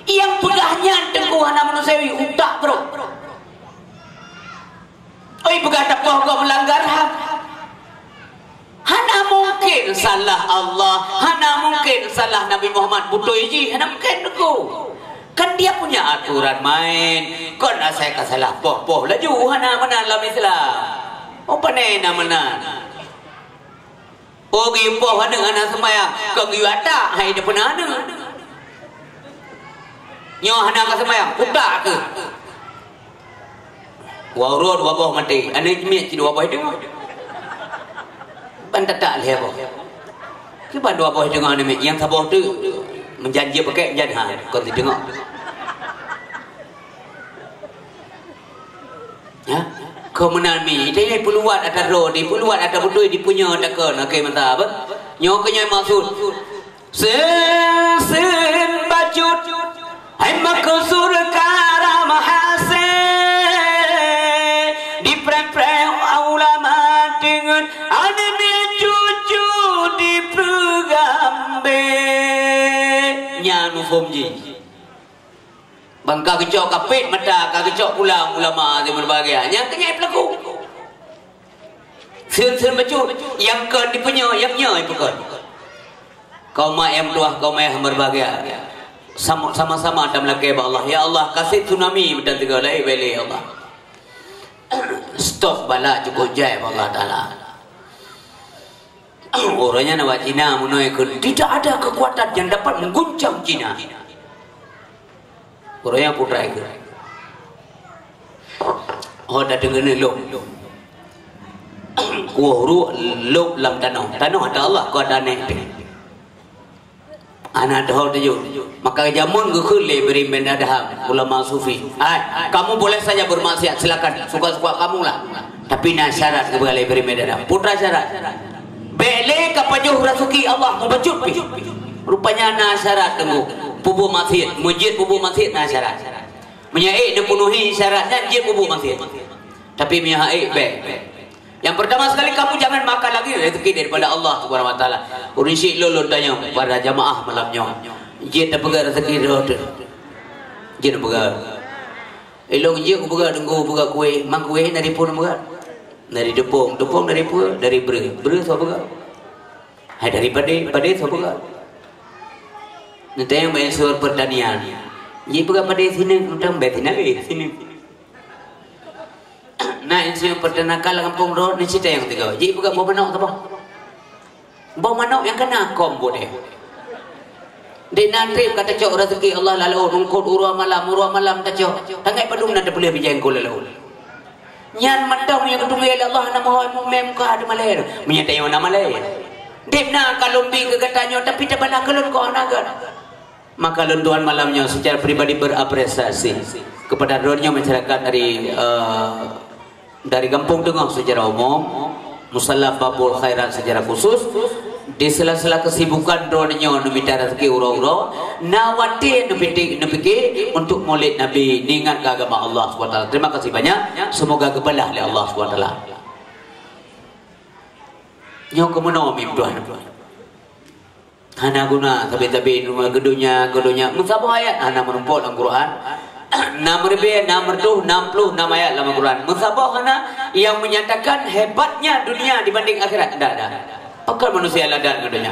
Nyang peugah nyan teungku hana manusiawi, utak brok. Oi, peugah tapoh gob meulanggar ham. Hana mungkin salah Allah, hana mungkin salah Nabi Muhammad. Beutôi jih, hana mungkin teungku. Kan dia punya aturan main. Kon asai ka salah poh-poh laju, hana meunan lam Islam. Oh, pane na meunan. Oh, geupoh aneuk hana seumayang, kon geuyue atak, hai dah peuna aneuk. Nyoe hana ka seumayang, utak keuh. Wa uroe dua boh maté, aneuk miet cit dua boh teungoh. Ban tatak lhèe boh. Kiban dua boh teungoh aneuk miet, nyang saboh teuk meujan jeuet pakèk, meujan han, kon siteungoh. Ya? Keu meunan mi, ita nyan peuluwat ata droe, dipeuluwat ata beutôi, dipeunyoe ata kon, oke, mantap, apa? Nyoe keuh nyang maksud. Seun-seun bacut, hai maksud karam hasé, dipreh-preh ulama deungon aneuk cucu dipeugambé. Nyan muphom jih. Ban ka geucok kapét mata, ka geucok pulang ulama nyang berbahagia. Nyang keu nyan peulaku. Seun-seun bacut, nyang kon dipeunyoe, nyang nyoe peukon. Kaum mak nyang meutuah, kaum ayah nyang berbahagia. Sama, sama-sama tameulakèe bak Allah. Ya Allah, kaseb tsunami meudan tiga lai bele, ya Allah. Stop bala cukup jai bak Allah Taala. Uroe nyan awak Cina meunoe kheun, tidak ada kekuatan yang dapat mengguncang Cina. Uroe nyan putra kheun. Oh, dah deungoe lom. Kuah uruk lom lam tanoh. Tanoh ata Allah, kau ata neh. Aneuk dhoe tujoh. Maka jameun geukheun lé Ibrahim bin Adham, ulama sufi. "Hai, kamu boleh saja bermaksiat, silakan. Suka-suka kamu lah. Tapi na syarat," geupeugah lé Ibrahim bin Adham. Peue teuma syarat? "Bèk lé kapajoh raseuki Allah meubacut pih." Rupanya na syarat teungku. Peubuet maksiat, meujeuet peubuet maksiat na syarat. Meunyoe ék neupeunuhi syarat nyan, jeuet peubuet maksiat. Tapi meunyoe hana ék, bèk. Yang pertama sekali, kamu jangan makan lagi rezeki daripada Allah Subhanahu wa Taala. Ureueng syik lôn, lôn tanyong para jamaah malam nyoe. Jeuet tapeugah rezeki droe teuh. Jeuet tapeugah. Ilôn jeuet kupeugah, teungku peugah kueh, mang kueh na dari peue neupeugah? Dari teupông, teupông dari peue? Dari breuh. Breuh soe peugah? Hai dari padé, padé soe peugah? Neutanyong bak unsur pertanian. Jeuet peugah padé sineuk, neutanyong bèk sineuk, eh, sineuk. Na insinyur peternakan lam gampông droe, ni cit nyang tiga. Jih peugah boh manok saboh. Boh manok nyang kana kông buet nyan. Di na trép ka tacok rezeki Allah lalu eungkôt uroe malam, uroe malam tacok. Tangai padum na teupeuleueh bijéh eungkôt lalu. Nyan mantong nyang geutunggé lé Allah na meuhôi mumèe muka ada malèe. Meunyoe tanyoe na malèe. Dép na ka lôn bi keu geutanyoe, tapi tabana keu lôn kok hana gèt. Maka lôn tuan malam nyoe secara pribadi berapresiasi kepada droeneuh masyarakat dari, eh, dari Gampông Teungoh secara umum, Musala Babul Khairat secara khusus, di sela-sela kesibukan droeneuh nyoe neumita rezeki uroe-uroe, na watèe neupiké, neupiké untuk Maulid Nabi, neuingat keu agama Allah Subhanahu wa Taala. Terima kasih banyak, semoga geubalah lé Allah Subhanahu wa Taala. Nyoe keuh meunoe mim tuan. Hana guna sabe-sabe keu donya, keu donya. Meusaboh ayat hana meurumpok lam Quran. Nam ribèe, nam reutôh, nam ploh nam ayat lam Quran. Meusaboh hana yang menyatakan hebatnya dunia dibanding akhirat. Ndak ada. Pakon manusia ladan ngon donya.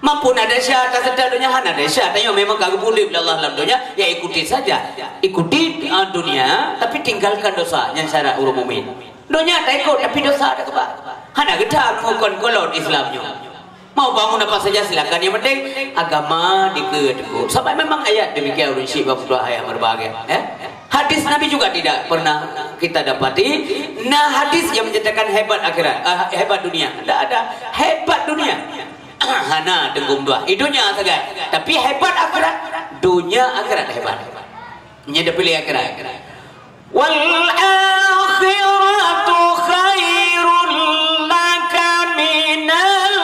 Mampun ada sya atas donya, hana ada sya. Tanyoe memang ka geupeuudép lé Allah lam donya, ya ikuti saja. Ikuti, ah, dunia, tapi tinggalkan dosa. Nyan syarat ureueng mukmin. Donya taikot, tapi dosa takeubah. Hana geutam ngon kon kolot Islam nyoe. Mau bangun apa saja silakan, yang penting agama dikeue teguh. Sabab memang ayat demikian ureueng syik bak meutuah ayat berbahagia, eh? Hadis Nabi juga tidak pernah kita dapati. Nah, hadis yang menyatakan hebat akhirat, ah, hebat dunia. Tidak ada. Hebat dunia. Hana teungku meutuah. Eh, dunia sagai. Tapi hebat akhirat. Dunia akhirat hebat. Nyan dipilih akhirat. Wal akhiratu khairul laka minal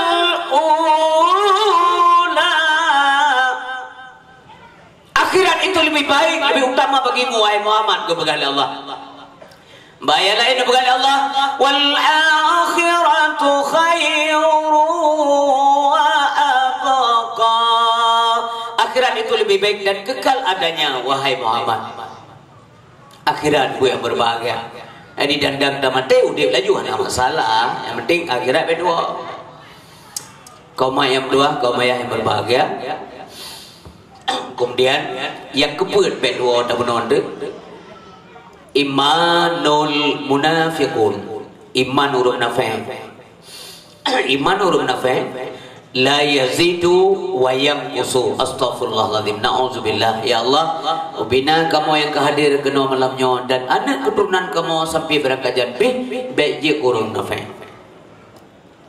ula. Akhirat itu lebih baik, lebih utama bagimu, wahai Muhammad, geupeugah lé Allah. Bak ayat laén geupeugah lé Allah, "Wal akhiratu khairu wa abqa." Akhirat itu lebih baik dan kekal adanya, wahai Muhammad. Akhirat buet nyang berbahagia. Jadi dandang tamaté udép laju hana masalah. Yang penting akhirat beudoa. Kaum mak nyang meutuah, kaum ayah nyang berbahagia. Kemudian, nyang keupeuet bèk tuwoe tabunoe teuk, imanul munafiqun, iman ureueng munafék. Iman ureueng munafék, la yazidu wa yanqusu. Astaghfirullahalazim. Na'udzubillah. Ya Allah, ubina kamoe nyang ka hadir keunoe malam nyoe dan aneuk keuturonan kamoe sampai beurangkat jan pih bèk jeuet ureueng munafék.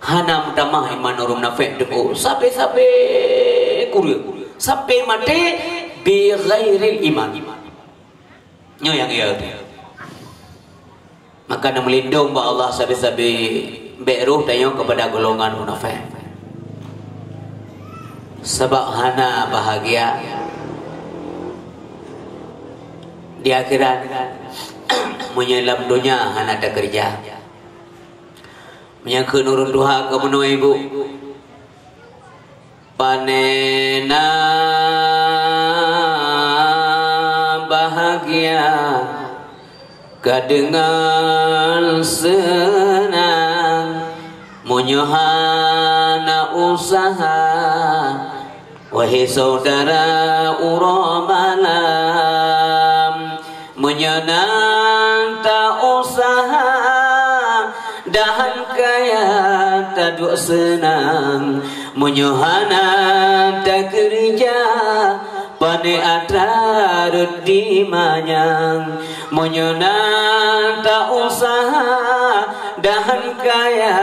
Hana meutamah iman ureueng munafék teungku, sabe-sabe kureueng, sampai maté bi ghairil iman. Nyoe nyang iya teuh. Maka neumeulindong bak Allah sabe-sabe bèk roh tanyoe keupada golongan munafék. Sabab hana bahagia di akhirat meunyoe lam donya hana takeureuja. Meunyoe kheun ureueng tuha keu meunoe ibu, pane na bahagia ka deungon seunang, meunyoe hana useuha, wahé syedara uroe malam. Meunyoe na tauseuha, dahan kaya taduek seunang. Meunyoe hana takeureuja, pane atra rot dimanyang. Meunyoe na tauseuha, dahan kaya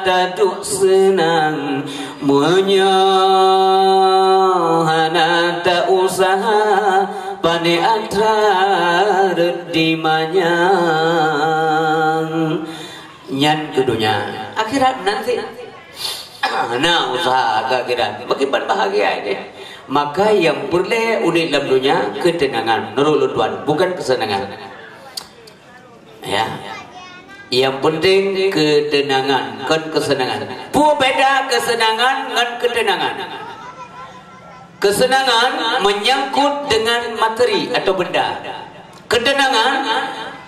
taduek seunang. Meunyoe hana tauseuha, pane atra rot dimanyang. Nyan keu donya. Akhirat nanti. Hana useuha keu akhirat. Bagaimana bahagia ini? Maka nyang peureulèe udép lam donya keuteunangan. Nurut lôn tuan, bukan keuseunangan. Ya. Nyang peunteng keuteunangan, kon keuseunangan. Peue beda keuseunangan ngon keuteunangan? Keuseunangan menyangkut dengan materi atau benda. Keuteunangan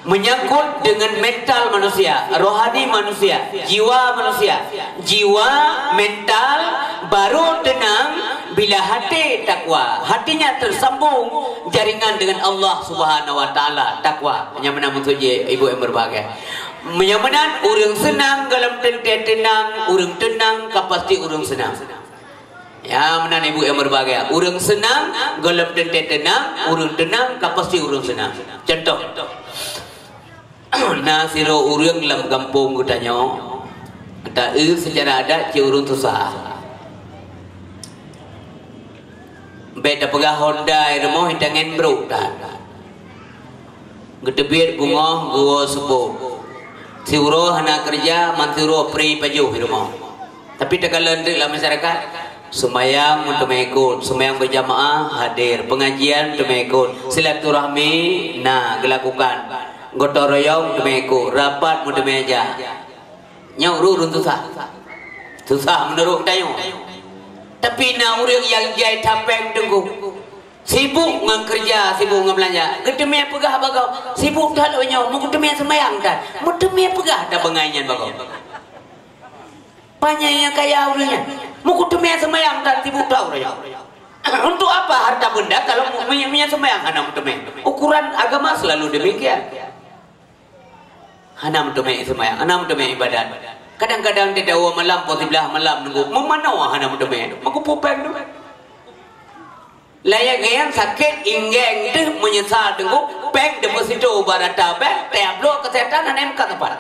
menyangkut dengan mental manusia, rohani manusia, jiwa manusia. Jiwa, mental, baru tenang bila hati takwa. Hatinya tersambung jaringan dengan Allah Subhanahu wa Taala, takwa. Nyang meunan maksud jih, ibu nyang berbahagia. Nyang meunan, ureueng seunang gohlom teuntèe teunang, ureueng teunang ka pasti ureueng seunang. Nyang meunan ibu nyang berbahagia, ureueng seunang gohlom teuntèe teunang, ureueng teunang ka pasti ureueng seunang. Contoh, na sidroe ureueng lam gampông geutanyoe, geuta-eu seucara adat cit ureueng susah. Bèk tapeugah honda i rumoh, i tangen brok that. Geuteubiet beungoh geuwoe seupôt. Siuroe hana keureuja, man siuroe pri pajoh i rumoh. Tapi takalon teuk lam masyarakat, seumayang meuteumé ikot, seumayang beujamaah hadir, peungajian meuteumé ikot, silaturahmi na geulakukan, gotong royong meuteumé ikot, rapat meuteumé jak. Nyoe ureueng-ureueng susah. Susah meunurot geutanyoe. Tapi na ureueng nyang jai that péng teungku. Sibuk ngon keureuja, sibuk ngon beulanja. Geuteumé peugah bak gob, sibuk that lôn nyoe, meugeuteumé seumayang that. Meuteumé peugah that bangai nyan bak gob. Panyang nyang kaya ureueng nyan. Meugeuteumé seumayang that sibuk that ureueng nyoe. Untuk apa harta benda kalau mu-, meunyo-, meunyo seumayang hana meuteumé? Ukuran agama selalu demikian. Hana meuteumé seumayang, hana meuteumé ibadat. Kadang-kadang di dawa malam, pukul siblaih malam nunggu, meumanoe hana meuteumé. Meukeupue péng tu. Layang-layang sakét, inggeng deuh meunyeusal teungku, péng deposito bak rata bank, tiep bloe kesehatan hana meukat teumpat.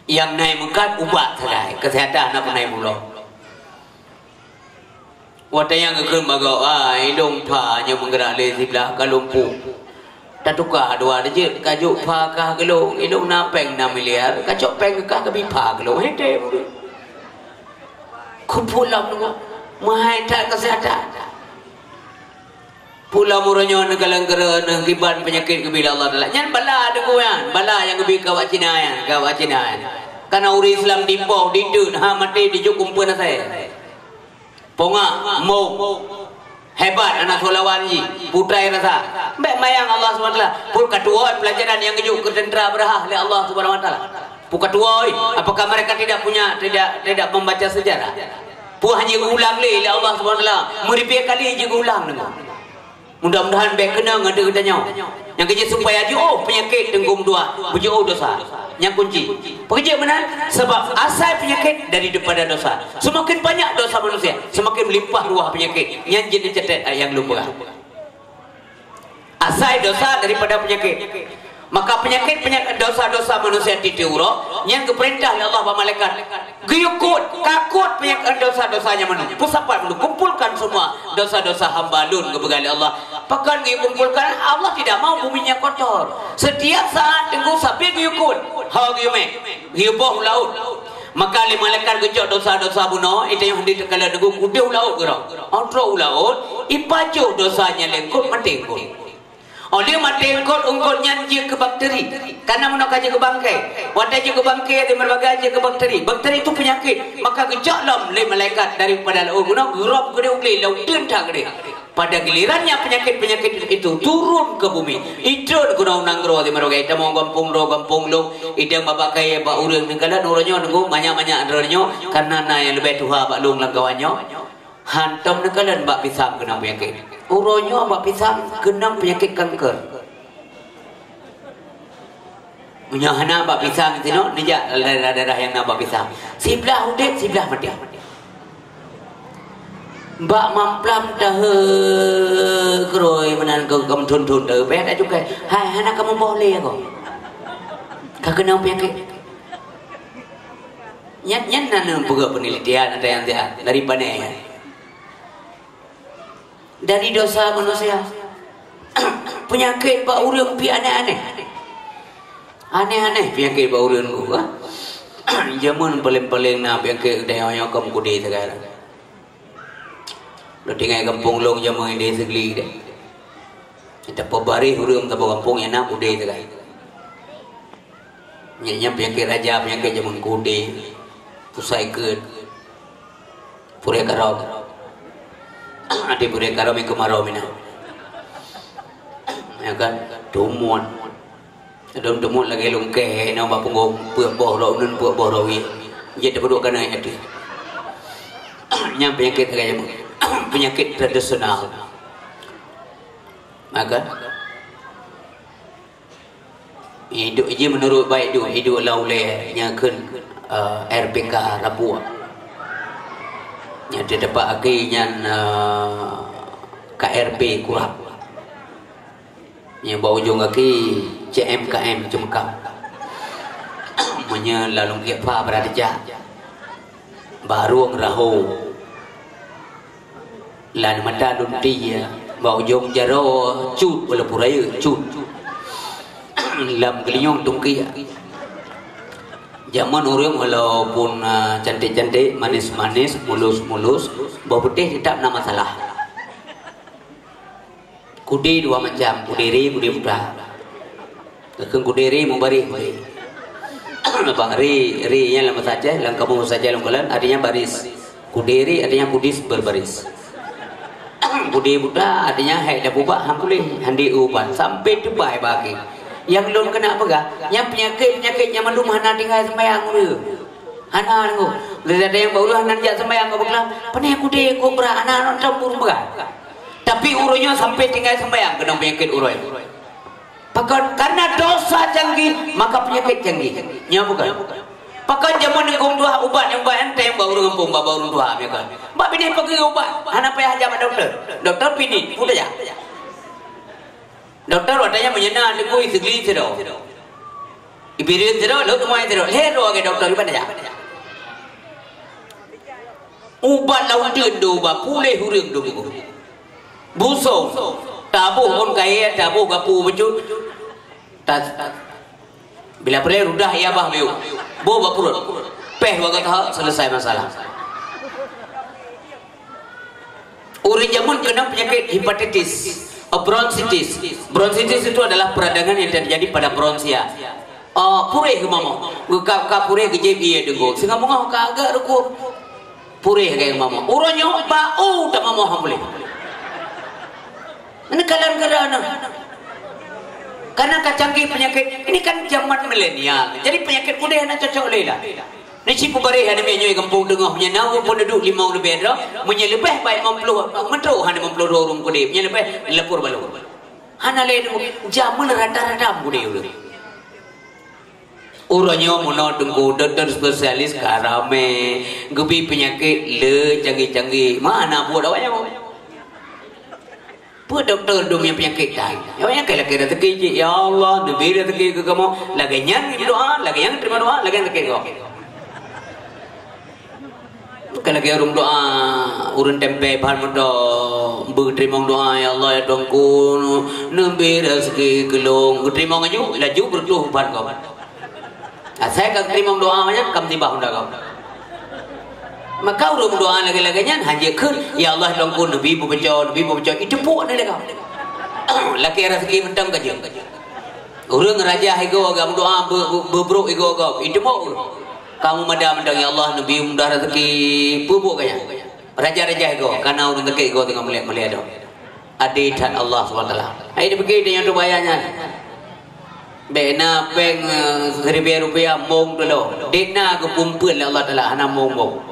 Nyang na meukat ubat sagai, kesehatan hana peureulèe bulo. Watèe nyan geukheun bak gob, "Ah, ilôn pha nyoe meugrak lé siblaih ka lumpuh. Tatuka dua jeuet, ka jok pha kah keu lôn, ilôn na péng nam miliar, ka cok péng keu kah keubi pha keu lôn." Hei, teuh. Kupulang nyoe, meuhai that keuseuhatan. Pulang uroe nyoe neukalon keureuh neukiban peunyakét geubri lé Allah Taala. Nyan bala deungon nyan, bala nyang geubri keu awak Cina nyan, keu awak Cina nyan. Kana ureueng Islam dipoh, dideuk, ha maté dijok kumpeuen asai. Pongah, mong. Hebat aneuk seulawan jih, putra rasa. Bèk mayang Allah Subhanahu Wa Taala. Pun ka tuwoe pelajaran nyang geujok keu tentera Abrahah lé Allah Subhanahu Wa Taala. Pun ka tuwoe, apakah mereka tidak punya, tidak, tidak membaca sejarah? Peue hana geuulang lé, lé Allah Subhanahu Wa Taala. Meuribèe kali jeuet geuulang deungon. Mudah-mudahan bèk keunong ateueh geutanyoe. Nyang keujeuet supaya jiôh peunyakét teungku meutuah, beujiôh dosa. Nyang kunci. Peue jeuet meunan? Sabab asai peunyakét daripada dosa. Seumaken banyak dosa manusia, seumaken meulimpah ruah peunyakét. Nyan jeuet neucatat ayat nyang lôn peugah. Asai dosa daripada peunyakét. Maka peunyakét, peunyakét dosa-dosa manusia tiep-tiep uroe, nyan geupeurintah lé Allah bak malaikat. Geuyue kôt, ka kôt peunyakét dosa-dosa nyan mandum. Peusapat mandum, kumpulkan semua dosa-dosa hamba lôn, geupeugah lé Allah. Pakon geuyue kumpulkan? Allah tidak mau bumi nyan kotor. Setiap saat teungku sabe geuyue kôt, ho geuyue mè, geuyue boh u laôt. Maka lé malaikat geucok dosa-dosa bunoe, i tanyoe hana teukalon teungku, udeh u laôt keudroe. Óh trôk u laôt, ipajoh dosa nyan lé eungkôt, maté eungkôt. Óh lheueh maté eungkôt, eungkôt nyan jeuet keu bakteri. Kana meunoe ka jeuet keu bangkai. Watèe jeuet keu bangkai, di meureubagai jeuet keu bakteri. Bakteri itu peunyakét. Maka geucok lom lé malaikat daripada laôt meunoe, geurôb keudéh u glé, laôt teun that keudéh. Pada gilirannya peunyakét-peunyakét itu turun ke bumi. Idong keunoe u nanggroe di meureubagai. Tamong gampông droe, gampông lôn. Idong babah kayèe bak ureueng neukalon uroe nyoe, nunggu manyak-manyak droe nyoe. Karena na nyang leubeh tuha bak lôn lam kawan nyoe. Hántom neukalon bak pisang keunong peunyakét. Uroe nyoe bak pisang keunong peunyakét kanker. Meunyoe hana bak pisang sinoe, neujak daerah-daerah nyang na bak pisang. Siblah udép, siblah maté. Bak mamplam tahe keurôi meunan keu kamoe thon-thon tahe, payah tacukai. Hai, hana kamoe boh lé ko. Ka keunong peunyakét. Nyan, nyan na neupeugah peunelitian ada nyang siat dari Panè. Dari dosa manusia. Peunyakét bak ureueng pih aneh-aneh. Aneh-aneh peunyakét bak ureueng tu, ha? Jameun paleng-paleng na peunyakét geutanyoe nyoe ka meukudé sagai. Lôn tinggai gampông lôn jameun di Sigli deh. Tapeubaréh ureueng saboh gampông nyang na kudé sagai. Nyan, nyan peunyakét raja, peunyakét jameun kudé, pusai keut, purée karom. Até purée karom nyang keumarô meunan. Ya kan? Tumon. Lôn tumon lagèe lôn kèe, na bak punggông, peuet boh rot uneun, peuet boh rot wiet. Jeuet teupeuduek keunoe ateueh. Nyan peunyakét raja jameun. Peunyakét tradisional. Maka, iduek jih meunurot baék iduek, iduek lam ulèe nyang kheun, eh, R P K Rabuek. Nyang teudapat akhé nyan, eh, K R P Kurab. Nyang bak ujong akhé C M K M Ceumeukam. Meunyoe lam lôn kiek pha brat teucak. Barong raho. Lam mata lôn tie, bak ujong jaroe cut, walaupun rayeuk cut. Lam geulinyueng tungkiek. Jameun ureueng walaupun, ah, cantik-cantik, manis-manis, mulus-mulus, bak putéh teutap na masalah. Kudé dua macam, kudé ré, kudé buta. Geukheun kudé ré, meubaréh kudé. Bak ré, ré nyan lam bahasa Aceh, lam kamus bahasa Aceh lam kalon, artinya baris. Kudé ré artinya kudis berbaris. Kudé buta artinya hai dah bubak han puléh, han di ubat, sampai tubai bagi. Nyang lôn keuneuk peugah, nyang peunyakét-peunyakét nyang mandum hana tinggai seumayang ureueng. Hana nunggu. Lé ada nyang bak ureueng hana jak seumayang ka beuklam. Pane kudé kobra hana nonton burung beurah. Tapi ureueng nyoe sampai tinggai seumayang keunong peunyakét uroe. Pakon? Karena dosa canggih, maka peunyakét canggih. Nyo bukan? Pakon jameun ngon tuha ubat nyang bayan teuh bak ureueng gampông, bak ureueng tuha, ya kan? Bak binéh peugi ubat, hana payah jak bak dokto. Dokto pih ni, peue tajak. Dokto watèe nyan meunyoe na teungku i Sigli sidroe. I Bireuen sidroe, Lhokseumawe sidroe. Lhèe droe lagèe dokto, di mana jak? Ubat lam uteuen dua, puléh ureueng dua minggu. Busong, taboh ngon kayèe, taboh gapu bacut. Ta-, bila peureulèe rudah ia bah biôh. Boh bak pruet. Pèh dua gata, selesai masalah. Ureueng jameun keunong peunyakét hepatitis, eh, bronkitis. Bronkitis itu adalah peradangan yang terjadi pada bronkia. Eh, puréh geumamoh. Ka, ka puréh geujép ié deungon. Singoh beungoh ka agak rukuk. Puréh gaya mama. Uroe nyoe bak u tamamah han puléh. Ini kalian kerana. Karena ka canggih penyakit. Ini kan zaman milenial. Jadi penyakit mudah hana cocok lé lah. Ni cit peubareh hana miet nyoe gampông teungoh, meunyoe na ureueng peuneuduk limong leubeh droe, meunyoe leubeh bak limong ploh, meutrok hana limong ploh droe ureueng keudeh, meunyoe leubeh lapor balo. Hana lé teungku, jameun rata-rata keudeh ureueng. Uroe nyoe meunoe teungku, dokto spesialis ka ramé, geubi peunyakét le canggih-canggih. Mana buet awak nyoe? Peue dokto dum nyang peunyakét that? Nyang peunyakét lakée raseuki cit, "Ya Allah, neubi raseuki keu kamoe." Lagée nyan meudoá, lagée nyan teurimong doá, lagée nyan sakét gob. Bukan lagée ureuëng doá, ureuëng tempé ban meudoá, beuteurimong doá, "Ya Allah, ya Tuhanku, neubi raseuki keu lôn." Beuteurimong laju, laju beureutoh ban gob. Asai ka teurimong doá nyan, ka meusibah unda gob. Maka ureuëng meudoá lagée-lagée nyan, hanjeuet kheun, "Ya Allah, Tuhanku, neubi beubaco, neubi beubaco." Iteupok na lé gob. Lakée raseuki mantong ka jeuet. Ureuëng rajah igoe gob meudoá, beu-, beu-, beubrok igoe gob. Iteupok ureuëng. Kamu mada mantong, "Ya Allah, neubi mudah raseuki." Peue buet gaya? Rajah-rajah igoe, kana ureuëng sakét igoe teungoh mulia-mulia doh. Adé that Allah subhanahu wa taala. Hai dipike tanyoe teubayang nyan. Bék na péng, eh, siribée rupiah mong tulo. Dék na geupumpeuet lé Allah Taala hana mong-mong.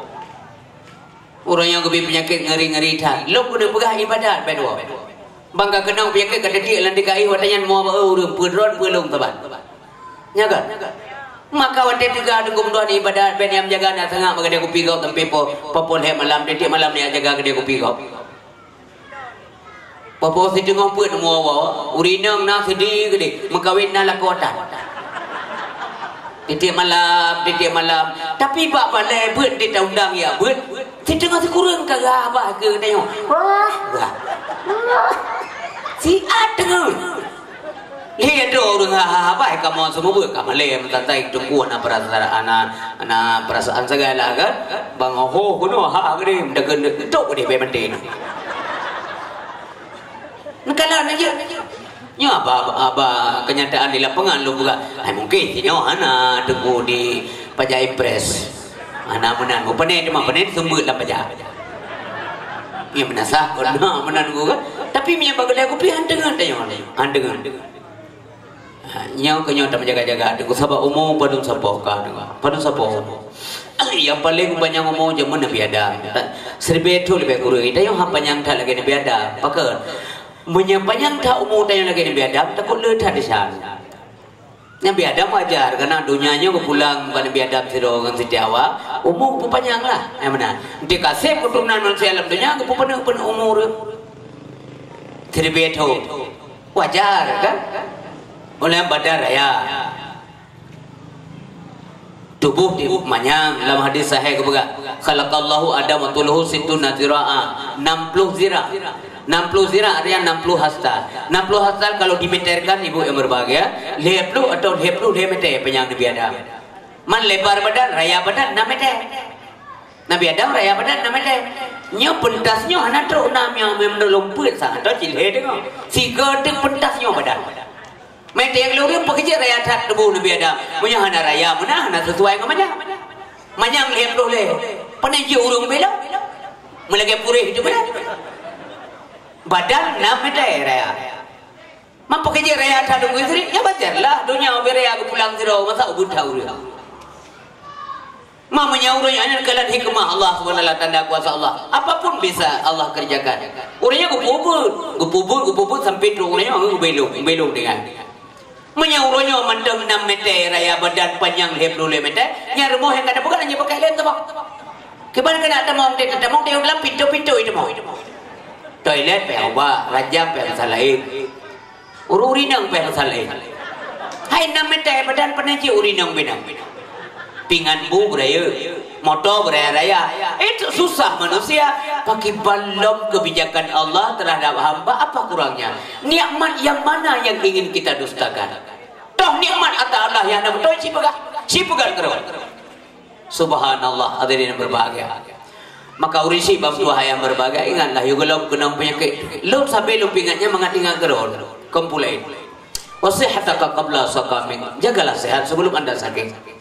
Ureuëng nyang geubi peunyakét ngeri-ngeri that. Lôn keuneuk peugah ibadat bék dua. Bang ka keunong peunyakét ka teutiek lam tika ié watée nyan mua bak ureuëng peudron peulong saban. Nya kan? Maka watée teuga teungku meudoa ibadat bék nyang jaga na sangap bak keudée kupi gob sampai po, po, po lhée malam, tiek-tiek malam nyang jaga keudée kupi gob. Popo siteungoh peuet meu woe, ureueng inong na seudeh keudeh, meukawen na lakoe tan. Tiep-tiep malam, tiep-tiep malam. Tapi bak balée beuet di taundang ya beuet, siteungoh sikureueng ka geuhah bah keu geutanyoe. Wah, wah. Siat teungoh. Lheueh dua ureueng ha-ha-ha bai kamoe seumeubeuet ka malée meusatai teungku na peurasaan, na, na peurasaan sagai lah kan. Bang oho keunoe ha geude meudakeun tok geude bai manteng. Neukalon aja. Nyoe aba, aba kenyataan di lapangan lôn peugah. Ai mungkin si nyoe hana teungku di pajak impres. Hana meunan. Meupanen teuma panen seumeubeuet lam pajak. Nyoe meunasah kon na meunan teungku kan. Tapi meunyoe bak keudai kupi han deungon tanyoe. Han deungon. Ha, nyoe keu nyoe tameujaga-jaga teungku sabab umu padum sapoh ka teungku. Padum sapoh umu. Nyang paleng panyang umu jameun Nabi Adam. Ta-, siribée thon leubeh kureueng. Tanyoe ha panyang that lagée Nabi Adam. Pakon? Meunyoe panyang that umu tanyoe lagée Nabi Adam, takot le that desya. Nabi Adam wajar, karena donya nyoe geupulang bak Nabi Adam sidroe ngon Siti Hawa, umu geupanyang lah. Nyang meunan. Di kaseb keuturonan manusia lam donya geupeupeuneuh-peuneuk umu. Siribée thon. Wajar kan? Ulée badan raya. Tuboh di manyang lam hadis sahih geupeugah, "Khalaqallahu Adam wa tuluhu sittuna zira'a," enam puluh zira. Enam puluh zira artinya enam puluh hasta. Enam puluh hasta kalau dimeterkan, ibu yang berbahagia, lhée puluh atau lhée puluh lhée meter panyang Nabi Adam. Man lebar badan, raya badan enam meter. Nabi Adam raya badan enam meter. Nyoe peuntas nyoe hana trok nam nyoe meunurot lôn peuet sa atau cit lhée teungoh. Sigoe teuk peuntas nyoe badan. Meuteuek lôn ureueng peukeujeut raya that tuboh Nabi Adam. Meunyoe hana raya meunan hana sesuai ngon manyang. Manyang lhée ploh lhée. Pane jeuet ureueng bela. Meulagée puréh itu bela. Badan nam meter raya. Man peukeujeut raya that tuboh istri, ya wajar lah. Donya ubé raya geupulang sidroe masa ubeuet that ureueng. Meunyoe ureueng nyan kalon hikmah Allah subhanahu wa taala, tanda kuasa Allah, apapun bisa Allah kerjakan. Ureueng nyan geupeubuet, geupeubuet, geupeubuet sampai trok ureueng nyan geubelong, belong dengan. Meunyoe ureueng nyan mantong enam meter raya badan panyang lhée ploh lhée meter, nyan rumoh nyang ka tapeugah nyan pakai lem teuma. Kiban keuneuk tamong, tamong di dalam pintu-pintu itu mau. Toilet payah ubah, ranjang payah masalah lain. Ureueng inong payah masalah lain. Hai enam meter badan pane jeuet ureueng inong binong. Pingan bu beurayeuk, moto beuraya-raya. Itu susah manusia. Pakiban lom kebijakan Allah terhadap hamba, apa kurangnya? Nikmat yang mana yang ingin kita dustakan? Toh nikmat ata Allah nyang na beutôi sipeugah, sipeugah keudroe. Subhanallah, hadirin yang berbahagia. Maka ureueng syiek bak meutuah nyang berbahagia, ingatlah, yue gohlom keunong peunyakét. Lôn sabe lôn peuingat nyan mangat ingat keudroe. Kaum pulai. Wa sihhataka qabla saqamik. Jagalah sehat sebelum anda sakit.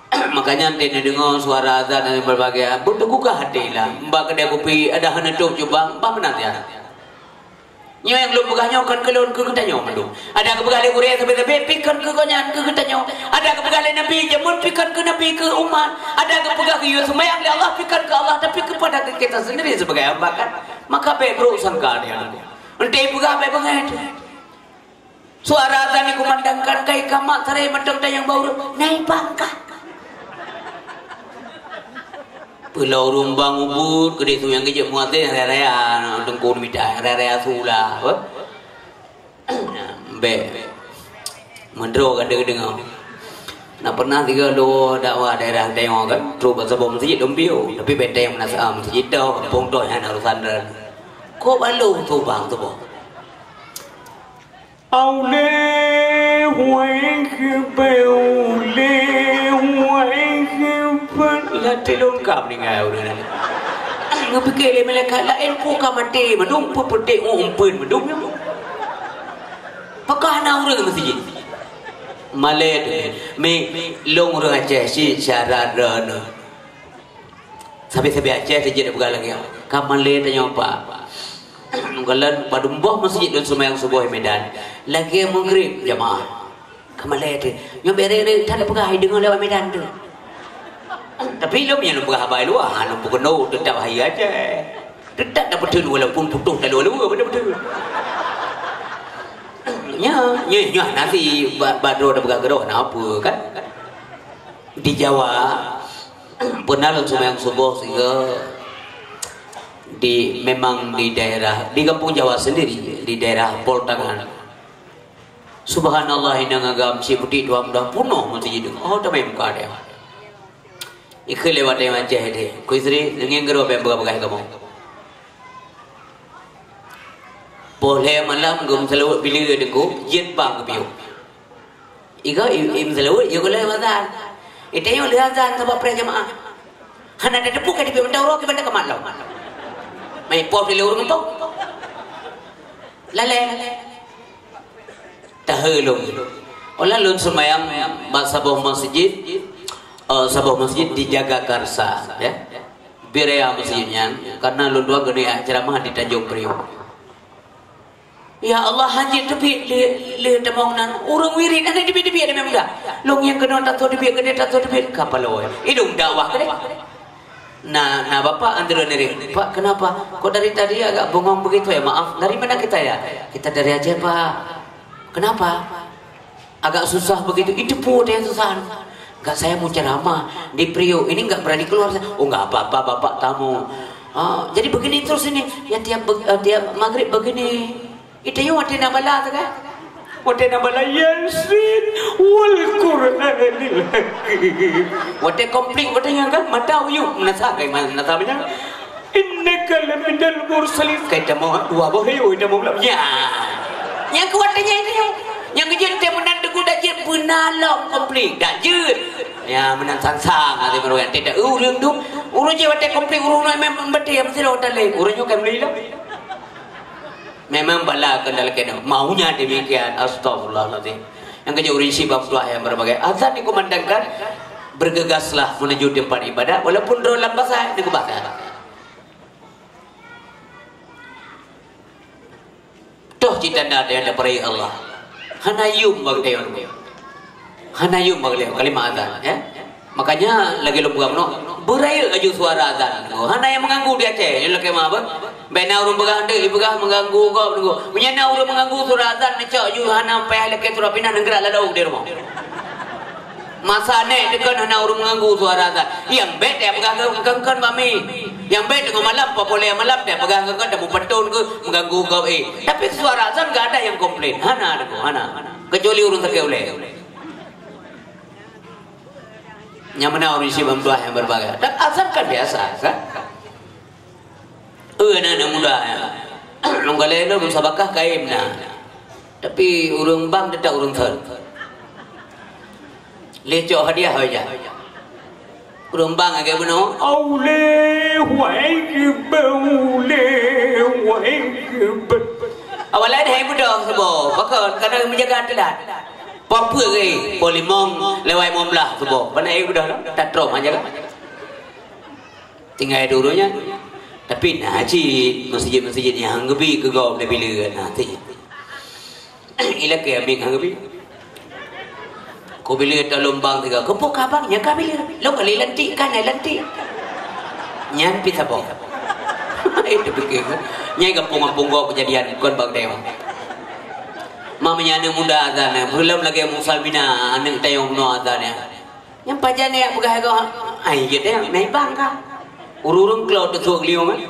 Makanya ente neudeungoe suara azan dan berbahagia, beuteuguka hati lah. Bak keudai kupi ada hana tôb cubang, bah meunan ya. Nyoe nyang lôn peugah nyoe kon keu lôn, keu geutanyoe mandum. Ada geupeugah lé gurée sabe-sabe, pi kon keu gobnyan, keu geutanyoe. Ada geupeugah lé Nabi jameun, pi kon keu Nabi, keu umat. Ada geupeugah geuyue seumayang lé Allah, pi kon keu Allah, tapi kepada kita sendiri sebagai hamba kan. Maka bék buruk sangka dia. Ente peugah bék beungéh. Suara azan dikumandangkan, kai kamat sarai mantong tayang bau, nai bangka. Pulo ureuëng bang ubit, keudeh su nyang geujek muazin raya-raya, teungku mita raya-raya sula, apa? Bék. Meudroe ka deungoe. Na pernah tiga dua dakwah daerah Taiwan kan, trok bak saboh masjid dong piu, tapi benteng meunasah masjid dah, kampung dah nyang na urusan dah. Kok balu tu bang tu boh? Allahu Akbar, Allahu Akbar. Lah telung ka meuninggai ureuëng nyan. Geupike lé malaikat laén, peue ka maté mandum, peue peuték u umpeuen mandum nyoe. Pakon hana ureuëng meuseujid? Malée tu, mi lôn ureuëng Aceh cit syarat droeneuh. Sabe-sabe Aceh teujeuet peugah lagée nyan. Ka malée tanyoe, Pak. Meukalon padum boh masjid lôn seumayang suboh Medan. Lagée Maghrib jamaah. Ka malée teuh. Nyoe bere-bere that peugah hai deungoe lewat Medan tu. Tapi lom nyang lôn peugah haba luwa, ha, lôn peukeunong teutap hai Aceh. Teutap dak beutôi walaupun putôh talu-alu, beutôi-beutôi. Nya, nya, nya nasi ba-, badro dak peugah keudroe na apa kan? Di Jawa, pernah lôn seumayang suboh sehingga di, memang di daerah, di Kampung Jawa sendiri, di daerah Poltangan. Subhanallah, inong agam, si putik dua mudah punoh meuti jidong. Oh, tamai muka dia. Ikeu lewat dia Aceh dia. Ku isteri, ngieng gero bèk bagah-bagah kamoe. Poh lhèe malam geumeuseuleubeuet bileue deungoe, jeuet bang geupiôh. Iga i-, i meuseuleubeuet, iga lheueh azan. Itanyong lheueh azan sabab preh jamaah. Hana tateupeue ka dipeuet mantong uroe, kiban takamat lom. Mai poh lheueh ureueng mantong. Lalè. Tahe lôn. Olah lôn seumayang bak saboh masjid, eh, saboh masjid di Jagakarsa, ya. Biraya masjid nyan, karena lôn dua keuneuk ceramah di Tanjung Priok. Ya Allah, hanjeuet teubiet lé, lé tamong nan. Ureueng wirit hana teubiet-teubiet, dia memang dah. Lôn nyang keunoe tasoe teubiet, keudeh tasoe teubiet, ka paloi. Idong dakwah keudeh. Nah, nah, bapak antara diri. "Pak, kenapa? Kok dari tadi agak bengong begitu ya? Maaf, dari mana kita ya?" "Kita dari Aceh, Pak." "Kenapa?" Agak susah begitu. Itu pun ada yang susah. Enggak, saya mau ceramah di Priok. Ini enggak berani keluar. Oh, enggak apa-apa, Bapak tamu. Ah, jadi begini terus ini. Ya, tiap be-, eh, tiap maghrib begini. Itu yang watèe na bala tu kan? Watèe na bala Yasin wal Qur'anil Hakim. Watèe konflik, watèe nyan kan? Mata uyup. Meunasah kai, meunasah banyak. "Innaka laminal mursalin." Kai tamong dua boh hayu, tamong lom. Ya. Nyang kuat tanya itu. Nyang kejut teh meunan teungku dak jeuet beuna lom konflik. Dak jeuet. Ya, meunan sang-sang hati baru yang tidak ureueng tu. Ureueng je watèe konflik, ureueng nak memang beutôi, mesti lom dalil. Ureueng nyoe kan beli lom. Memang bala kendala kena. Maunya demikian. Astagfirullahaladzim. Nyang kejut ureueng si bang tuah yang berbagai. Azan dikumandangkan, bergegaslah menuju tempat ibadah, walaupun droe lam basah, itu ke basah. Toh cit tanda nyang dipeuraya Allah. Hana yum bak geutanyoe. Hana yum bak geutanyoe kalimat azan, ya. Makanya lagèe lôn peugah bunoe, beurayeuk aju suara azan. Hana nyang meuganggu di Aceh, nyoe lakèe meu'ah beuh. Bèk na ureueng peugah, "Dek, ipeugah meuganggu gob nunggu." Meunyo na ureueng meuganggu suara azan, neucok ju hana payah lakèe surat pinah, neugrak ladôm di rumoh. Masa nèk teuh kon hana ureueng meuganggu suara azan. Nyang bèk teupeugah kon-kon bak mi. Nyang bèk teungoh malam, poh lhèe malam teupeugah kon-kon, dak meupaton keu meuganggu gob, eh. Tapi suara azan gak ada yang komplain. Hana, hana. Kecuali ureueng sakét ulèe. Nyang meunan ureueng si bang tuah yang berbagai. Dan azan kan biasa, kan? Eh, aneuk-aneuk muda, ya. Lôn galak lôn musabakah kayém na. Tapi ureueng bang teutap ureueng thon. Lé cok hadiah wajah. Ureueng bang agak bunoe. Allahu Akbar, Allahu Akbar. Awak laén hai beudôh saboh. Pakon, kana meujaga teulat. Poh peuet, poh limong, lewat limong blah saboh. Bana hai beudôh, tatrom aja kan. Tinggai dulu nyan. Tapi na cit meuseujid-meuseujid nyang han geubi keu gob lé bile na cit. Ilakée amin han geubi. Keu bile ta lumbang tiga, keu po ka bang, nyan ka bile. Lôn kali lantik kan, ai lantik. Nyan pi saboh. Itu pikir. Nyai gampông-gampông gob keujadian kon bak dayong. Ma meunyan aneuk muda azan, belom lagée Musalmina aneuk dayong bunoe azan. Nyang pajan jak peugah lagée, ai jeuet nyang naibang ka. Ureuëng-ureuëng klo teusuek liong kan.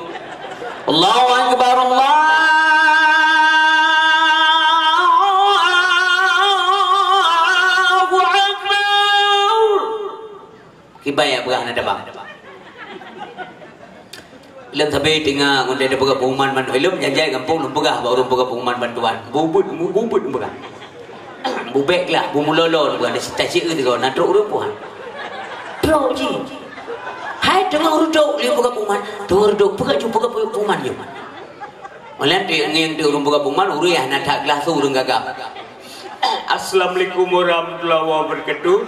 Allahu Akbar, Allahu Akbar. Kiban jak peugah na dabang. Lôn sabe teungoh ngon dada peugah pengumuman bantuan. Ilôn janjai gampông lôn peugah bak ureuëng peugah pengumuman bantuan. Bubet, bubet peugah. Bubek lah, bumulolo peugah. Dah sita sieu tiga, na trok ureuëng puhan. Trok ji. Hai teungoh reudok lé peugah pengumuman. Teungoh reudok peugah ju peugah pengumuman ju. Malam tu ngieng tu ureuëng peugah pengumuman, ureuëng nyang na that glah su ureuëng gagah. Assalamualaikum warahmatullahi wabarakatuh.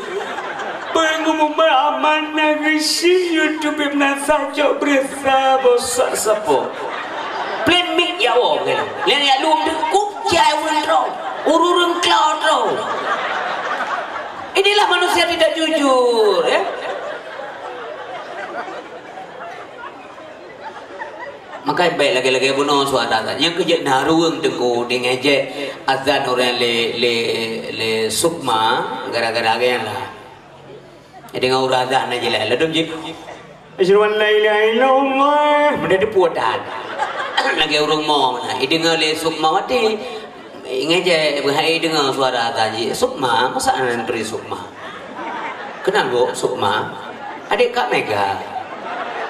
Pengumuman aman na geusi YouTube meunan sajok beureusa bosak sapo. Plan mik ya wo kan. Lain ya lum tu kup jai ureuëng tro. Ureuëng klo tro. Inilah manusia tidak jujur ya. Maka bèk lagèe-lagèe bunoe suara azan. Nyang keu jeuet na ruweueng teungku deungö jeh azan ureueng lé, lé, lé Sukma gara-gara lagèe nyan lah. Deungö ureueng azan na jeulaih. Ladôm jih, "Asyhadu an la ilaha illallah." Meunan teupeue tan. Lagèe ureueng mo meunan. Ideungö lé Sukmawati. Ingat jeh, beuhai deungö suara azan jih, "Sukma, masa nan turi Sukma?" "Kenal, Bu, Sukma? Adik Kak Mega."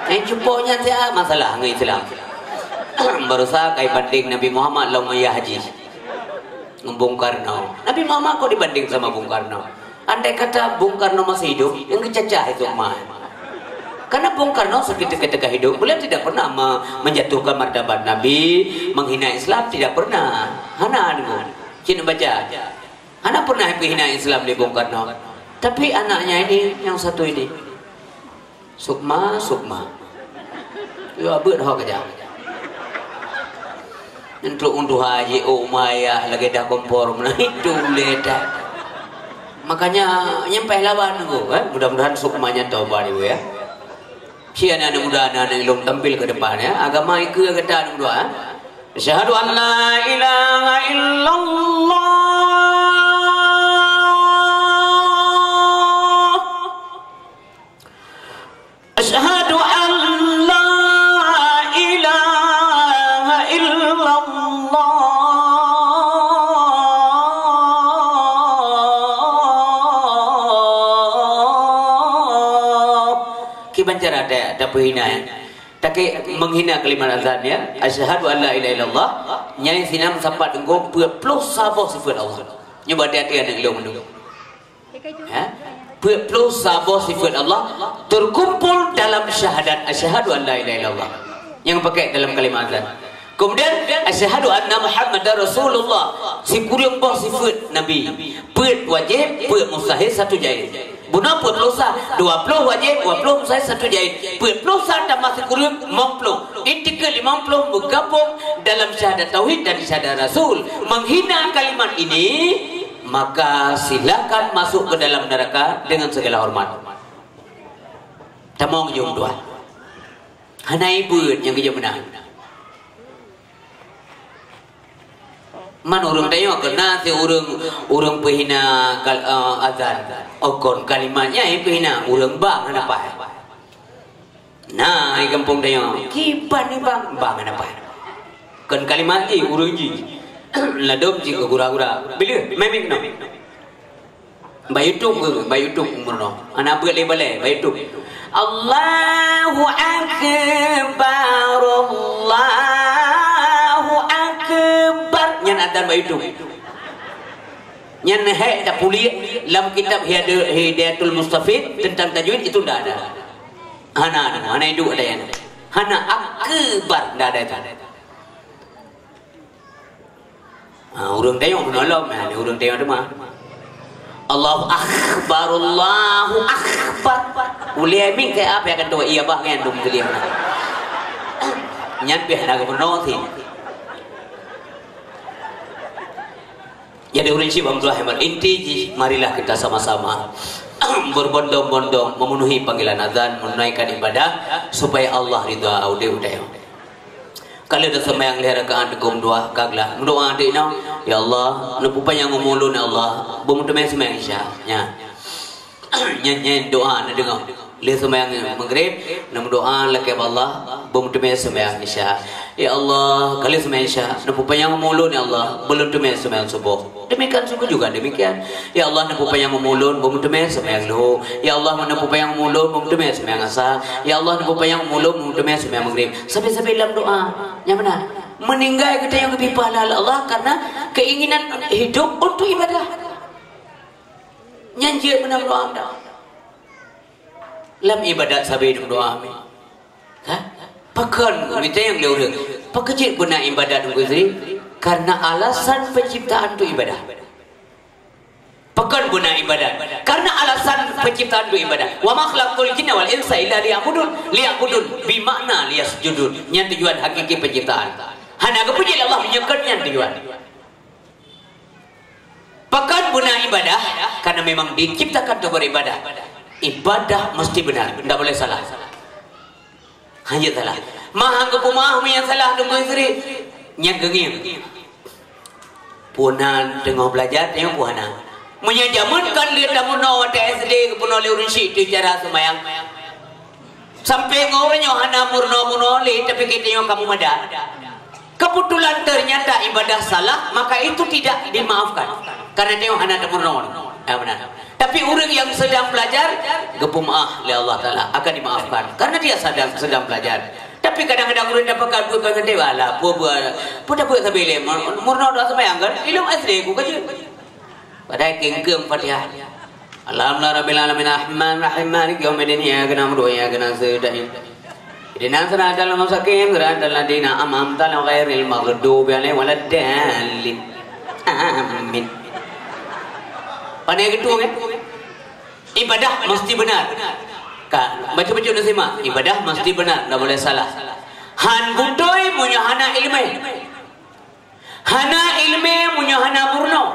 Nyang cupo nyan siat masalah ngon Islam. Baroesa kai bandeng Nabi Muhammad lom ayah jih ngon Bung Karno. Nabi Muhammad kok dibandeng sama Bung Karno? Andai kata Bung Karno masih hidup, nyang geucacah itu mah. Karena Bung Karno seketika-ketika hidup, beliau tidak pernah me-, menjatuhkan martabat Nabi, menghina Islam, tidak pernah. Hana deungon. Cit baca. Hana pernah peuhina Islam lé Bung Karno. Tapi anaknya ini, yang satu ini. Sukma, Sukma. Yo, abeuet ho keujak. Nyan trok u tuha jih, oh, maya lagèe dah kompor meunan itu lé dah. Makanya, nyan payah lawan nunggu, eh. Mudah-mudahan Sukma nyan tobat dulu, ya. Si aneuk-aneuk muda, aneuk-aneuk lôn tampil ke depan, ya. Agama ikeu gata nunggu, eh. Asyhadu an la ilaha illallah. Asyhadu an la ilaha illallah. Kiban cara ta-, tapeuhina, ya. Takè menghina kalimat azan, ya. Asyhadu an la ilaha illallah. Nyai sinan meusapat deungon peuet ploh saboh sifeut Allah. Nyoe beuhati-hati aneuk lôn. Ya? Peuet ploh saboh sifeut Allah terkumpul dalam syahadat asyhadu an la ilaha illallah. Nyang pakai dalam kalimat azan. Kemudian, asyhadu anna Muhammadar Rasulullah. Sikureueng boh sifeut Nabi. Peuet wajib, peuet mustahil, satu jaiz. Bunoe peuet ploh sa, dua ploh wajib, dua ploh mustahil, satu jaiz. Peuet ploh sa tambah sikureueng, limong ploh. Inti keu limong ploh meugabong dalam syahadat tauhid dan syahadat rasul. Menghina kalimat ini, maka silakan masuk ke dalam neraka dengan segala hormat. Tamong jom dua. Hana ibeuet nyang geujak meunan. Man ureueng tanyoe keu na si ureueng, ureueng peuhina kal-, eh, azan. Oh kon kalimat nyan peuhina ureueng bang hana paih. Na di gampông tanyoe, kiban ni bang, bang hana paih. Kon kalimat jih, ureueng jih. Ladôm jih keu gura-gura. Bila? Mai mik keunoe. Bak YouTube ke? Bak YouTube umur noh. Aneuk beuet lé balèe, bak YouTube. Allahu Akbar, Allahu Akbar. Nyan azan bak YouTube. Nyan hèk tapuléh lam kitab Hidaya-, Hidayatul Mustafid tentang tajwid itu ndak ada. Hana, hana, hana iduek ada nyan. Hana akbar, ndak ada itu. Ha, ureueng tanyoe menolong, ha, ni ureueng tanyoe teuma. Allahu Akbar, Allahu Akbar. Ulèe mik keu apa nyang ka tuwoe, iya bah nyan dum geulieng. Nyan pih hana geupeurunoe sih. Jadi ureueng syiek bang dua hemat inti jih, marilah kita sama-sama berbondong-bondong memenuhi panggilan azan, menunaikan ibadah supaya Allah ridha udeb tanyoe. Ka lheueh taseumayang lhée rakaat dua, ka glah meudoa dek nyoe, "Ya Allah, neupeupanyang umu lôn ya Allah, beumeuteumé seumayang Isya." Nyan. Nyan, nyan doa na deungoe. Lheueh seumayang Maghrib, na meudoa lakée bak Allah, beumeuteumé seumayang Isya. Ya Allah, ka lheueh seumayang Isya, neupeupanyang umu lôn ya Allah, beulôn teumé seumayang Suboh. Demikian subuh juga demikian. Ya Allah, neupeupanyang umu lôn, beumeuteumé seumayang Luhô. Ya Allah, neupeupanyang umu lôn, beumeuteumé seumayang Asa. Ya Allah, neupeupanyang umu lôn, beumeuteumé seumayang Maghrib. Sabe-sabe lam doa. Nyang meunan. Meuninggai geutanyoe geubri pahala lé Allah karena keinginan hidup untuk ibadah. Nyan jeuet meunan doa dah. Lam ibadat sabe dum doa mi. Kan? Pakon geutanyoe lé ureueng? Pakon jeuet beuna ibadat Teungku Yusri? Karena alasan penciptaan tu ibadah. Pakon beuna ibadat? Karena alasan penciptaan tu ibadah. "Wa ma khalaqtul jinna wal insa illa liya'budun." Liya'budun bi makna liyasjudun. Nyan tujuan hakiki penciptaan. Hana geupeujeuet Allah meunyoe kon nyan tujuan. Pakon beuna ibadah? Karena memang diciptakan untuk beribadah. Ibadah mesti benar, ndak boleh salah. Hana salah. Mah geupeumaah meunyo salah Teungku Yusri, nyan geungieng. Puna teungoh belajar, teungoh puna. Meunyo jameun kan lheueh tameurunoe watée S D geupeurunoe lé ureueng syiek tu cara seumayang. Sampai ngon uroe nyoe hana meurunoe-meurunoe lé, tapi geutanyoe ka meumadat. Kebetulan ternyata ibadah salah, maka itu tidak dimaafkan. Karena dia hana meurunoe. Ya, benar. Tapi ureueng yang sedang belajar, geupeumaah lé Allah Taala, akan dimaafkan. Karena dia sedang, sedang belajar. Tapi kadang-kadang ureueng dapat buet ngon dia, "Alah, peue buet, peue dah buet sabe lé, meurunoe dah seumayang kan? Ilong S D ku ka jeuet." Padahai kengkeung Fatihah. Alhamdulillah rabbil alamin, arrahmanir rahim, maliki yaumiddin, iyyaka na'budu wa iyyaka nasta'in. Ihdinas siratal mustaqim, siratal ladzina an'amta 'alaihim ghairil maghdubi 'alaihim waladdallin. Amin. Pandai gitu kan? Ibadah mesti benar. Ka, baca-baca nak simak. Ibadah mesti benar, tak boleh salah. Han beutôi meunyoe hana ileumèe. Hana ileumèe meunyoe hana meurunoe.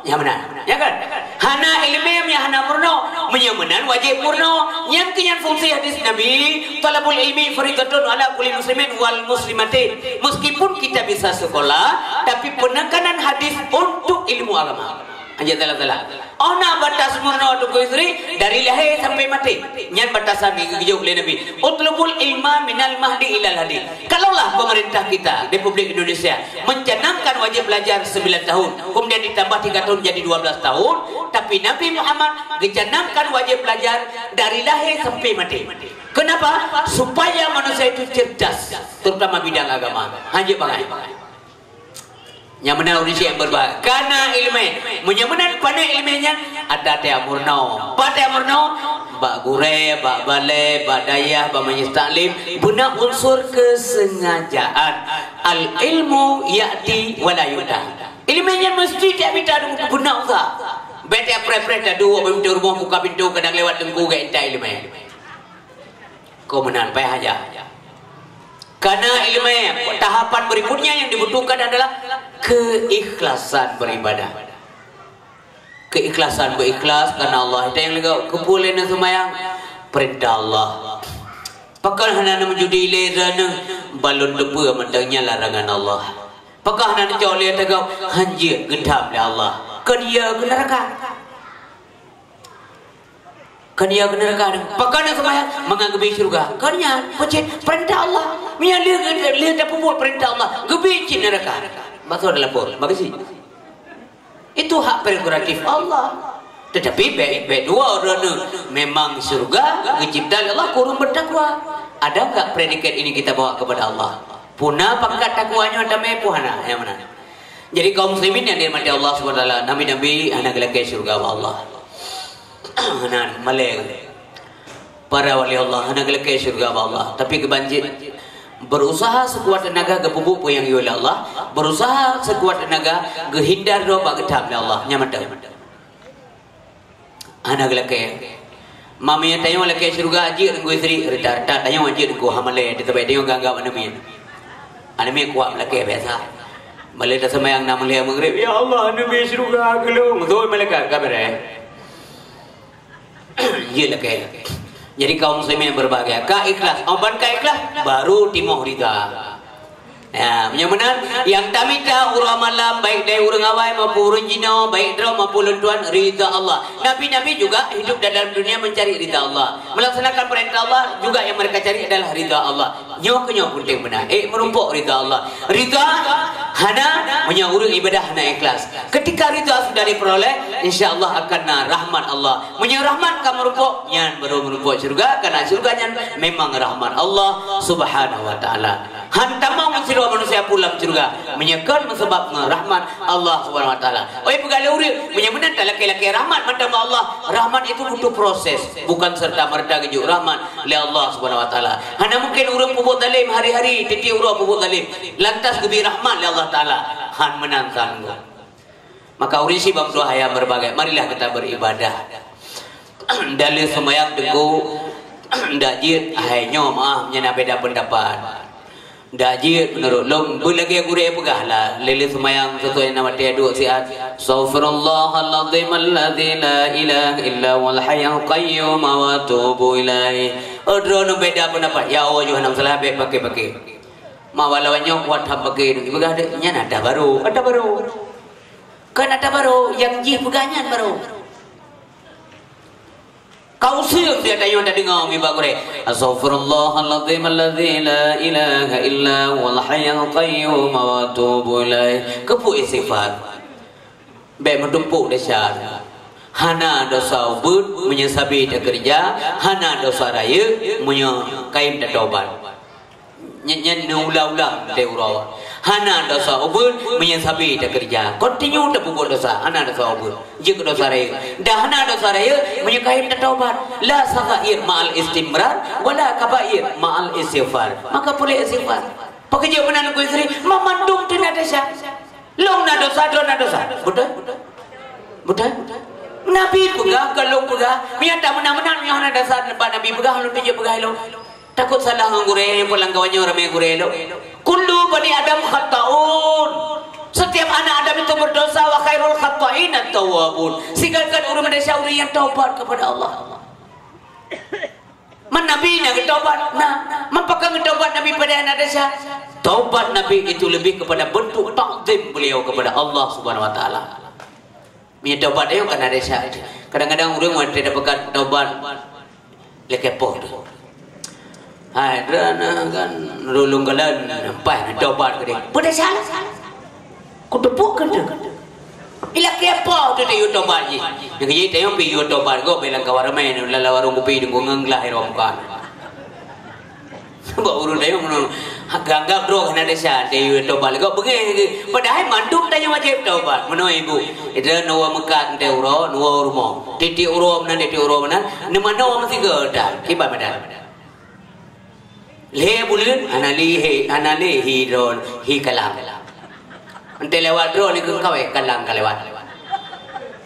Ya beuna. Ya kan? Hana ileumèe meunyoe hana meurunoe. Meunyoe meunan wajéb meurunoe. Nyan keuh nyan fungsi hadis Nabi, "Thalabul ilmi faridatun 'ala kulli muslimin wal muslimatin." Meskipun kita bisa sekolah, tapi penekanan hadis untuk ilmu agama. Hanjeuet salah-salah. Oh, na batas meurunoe Teungku Yusri dari lahé sampai maté. Nyan batasan nyang geujok lé Nabi. "Utlubul ilma minal mahdi ilal hadi." Kalaulah pemerintah kita, Republik Indonesia, mencanangkan wajib belajar sembilan tahun, kemudian ditambah tiga tahun jadi dua belas tahun, tapi Nabi Muhammad geucanangkan wajib belajar dari lahé sampai maté. Kenapa? Supaya manusia itu cerdas, terutama bidang agama. Hanjeuet bangai. Nyang meunan ureueng syiek beureubahan. Kana ileumèe. Meunyoe meunan pane ileumèe nyan, ata teuh meurunoe. Pat teuh meurunoe? Bak gurèe, bak balè, bak dayah, bak majelis taklim. Beuna unsur kesengajaan. Al ilmu ya'ti wa la yu'ta. Ileumèe nyan meusti teuh mita beuna usaha. Bèk teuh preh-preh taduek bak pintoe rumoh buka pintoe kadang lewat teungku geuintai ileumèe. Kok meunan payah aja. Karena ileumèe, tahapan berikutnya yang dibutuhkan adalah keikhlasan beribadah. Keikhlasan berikhlas karena Allah. Itu yang lego keupeue lé na seumayang, perintah Allah. Pakon hana na meujudi lé droeneuh, balon teupeue mantong nyan larangan Allah. Pakon hana na cok lé tagau, hanjeuet geutham lé Allah. Kon iya keu neuraka. Kon iya keu neuraka. Pakon na seumayang, mangat geubri syeuruga. Kon nyan, peucit perintah Allah. Meunyo lheueh, lheueh tapeubuet perintah Allah, geubri cit neuraka. Maksud dalam pun, makasih. Itu hak prerogatif Allah. Tetapi bèk, bèk dua droeneuh. Memang syeuruga geucipta lé Allah keu ureueng bertakwa. Ada enggak predikat ini kita bawa kepada Allah? Peue na pangkat takwa nyoe tamè peue hana, nyang meunan. Jadi kaum muslimin yang dirahmati Allah Subhanahu wa taala, nabi-nabi hana geulakèe syeuruga bak Allah. Hana, malèe. Para wali Allah hana geulakèe syeuruga bak Allah, tapi geubanjit berusaha sekuat tenaga geupeubuet peue nyang geuyue lé Allah, berusaha sekuat tenaga geuhindar droe bak geutham lé Allah. Nyan mantong. Hana geulakèe. Meunyo tanyoe lakèe syeuruga jeuet Teungku Yusri, reuta-reuta tanyoe jeuet Teungku Hamale, teutabèe tanyoe gagak manumin. Aneuk miet kuat meulakée biasa. Malée taseumayang nam lhée meugréb, "Ya Allah, neubi syeuruga keu lôn." Beutôi malaikat ka beureh. Jeuet lakée. Jadi kaum muslimin yang berbahagia, ka ikhlas. Oh, ban ka ikhlas, baru timoh rida. Ya, meunyoe meunan, nyang tamita uroe malam, baik dari ureuëng awai maupun ureuëng jinoe, baik droe maupun lôn tuan, rida Allah. Nabi-nabi juga hidup dalam dunia mencari rida Allah. Melaksanakan perintah Allah juga yang mereka cari adalah rida Allah. Nyoe keuh nyoe peunteng meunan. Eh, meurumpok rida Allah. Rida hana, meunyoe ureuëng ibadah hana ikhlas. Ketika rida sudah diperoleh, insya Allah akan na rahmat Allah. Meunyoe rahmat ka meurumpok, nyan baru meurumpok syeuruga, karena syeuruga nyan memang rahmat Allah Subhanahu wa Taala. Han tamong sidroe manusia pulang syeuruga, meunyoe kon meusabab ngon rahmat Allah Subhanahu wa Taala. Oi, peugah lé ureuëng, meunyoe meunan talakée-lakée rahmat mantong Allah, rahmat itu butuh proses, bukan serta-merta geujok rahmat lé Allah Subhanahu wa Taala. Hana mungkin ureuëng peubuet zalim hari-hari, tiep-tiep uroe peubuet zalim, lantas geubri rahmat lé Allah Taala. Han meunan sanggob. Maka ureuëng sibang dua ayat berbagai, marilah kita beribadah. Dalil seumayang teungku, dak jeuet, hai nyoe maaf, nyan na beda pendapat. Dak jeuet menurut lôn, beulagée gurée peugah lah, lé-lé seumayang sesuai nama tiaduk siat. Astaghfirullahalazim alladzi la ilaha illa huwal hayyul qayyum wa atubu ilaih. Oh, droeneuh beda pendapat. Ya Allah, Yohana salah, bék pakai-pakai. Ma walau nyoe kuat tham pakai, peugah deh, nyan ada baru, ada baru. Kan ada baru, yang jih peugah nyan baru. Kau siap dia tanya tadi ngau mi bagure. Astaghfirullahalazim alladzi la ilaha illa huwal hayyul qayyum wa atubu ilaih. Keupeue istighfar? Bék meutumpok desya. Hana dosa ubeut meunyoe sabe takeureuja, hana dosa rayeuk meunyoe kayém tatobat. Nyan, nyan neuulang-ulang teuh uroe. Hana dosa ubeut meunyoe sabe takeureuja. Kontinu tapeubuet dosa, hana dosa ubeut. Jeuet keu dosa rayeuk. Dah hana dosa rayeuk meunyoe kayém tatobat. La saghair ma'al istimrar, wala kabair ma'al istighfar. Maka peureulée istighfar. Pakon jeuet meunan ku istri, mamandum teuh na desya. Lôn na dosa, droe na dosa. Beutôi? Beutôi? Nabi peugah, kon lôn peugah. Meunyo tameunan-meunan, meunyo hana dasar bak Nabi peugah, lôn teujeuet peugah ilôn. Takot salah ngon gurée, nyang peulang kawan nyoe ramé gurée lôn. Kullu bani Adam khata'un. Setiap anak Adam itu berdosa, wa khairul khata'in at-tawwabun. Sigaga ureuëng manusia ureuëng yang taubat kepada Allah. Man Nabi na geutaubat? Na. Man pakon geutaubat Nabi padahai na desya? Taubat Nabi itu lebih kepada bentuk takzim beliau kepada Allah Subhanahu wa Taala. Meunyo taubat nyoe kan na desya. Kadang-kadang ureuëng watée tapeugah taubat, lakée poh teuh. Hai, droeneuh kan rulung galan, nampak taubat keudeh. Peudesya lah. Kuteupok keu teuh. Ilakée poh teuh tayue tobat jih. Nyang jih tayue pih yue tobat gob, bela kawan ramé lam warong kupi deungon ngon glah irong muka. Sebab ureuëng tayue meunoe, gagap droe hana desya, tayue tobat gob beungéh. Padahai mandum tayue wajéb tobat. Meunoe ibu, ita neuwoe meukat teuh uroe, neuwoe rumoh. Tiep-tiep uroe meunan, tiep-tiep uroe meunan, neumanoe meusigoe dah, kiban madan. Lhée buleuen, hana lé hé, hana lé hi droe, hi kalang. Entée lewat droe ni keu kawé, kalang ka lewat.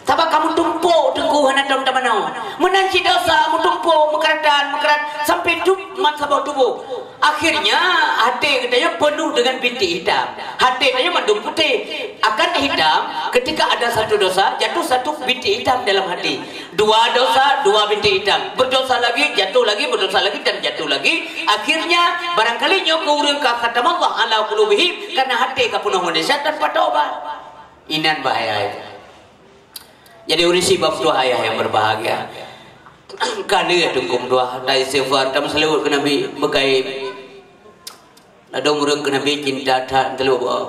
Sabab ka meutumpok teungku hana tom tamanoe. Meunan cit dosa, meutumpok, meukeuratan, meukeuratan, sampai dum mat saboh tuboh. Akhirnya, até geutanyoe penuh dengan bintik hitam. Até tanyoe mandum putéh. Akan hitam, ketika ada satu dosa, jatuh satu bintik hitam dalam hati. Dua dosa, dua bintik hitam. Berdosa lagi, jatuh lagi, berdosa lagi, dan jatuh lagi. Akhirnya, barangkali nyoe keu ureuëng ka khatamallah ala qulubihim, karena hati ka penuh manusia tanpa taubat. Inan bahaya itu. Jadi, ureuëng sibab tuah ayah yang berbahagia. Ka lheueh tukung tuah, ta istighfar, ta meuseulaweuet keu Nabi, beukai. Ladôm ureuëng keu Nabi cinta that, teulok bak.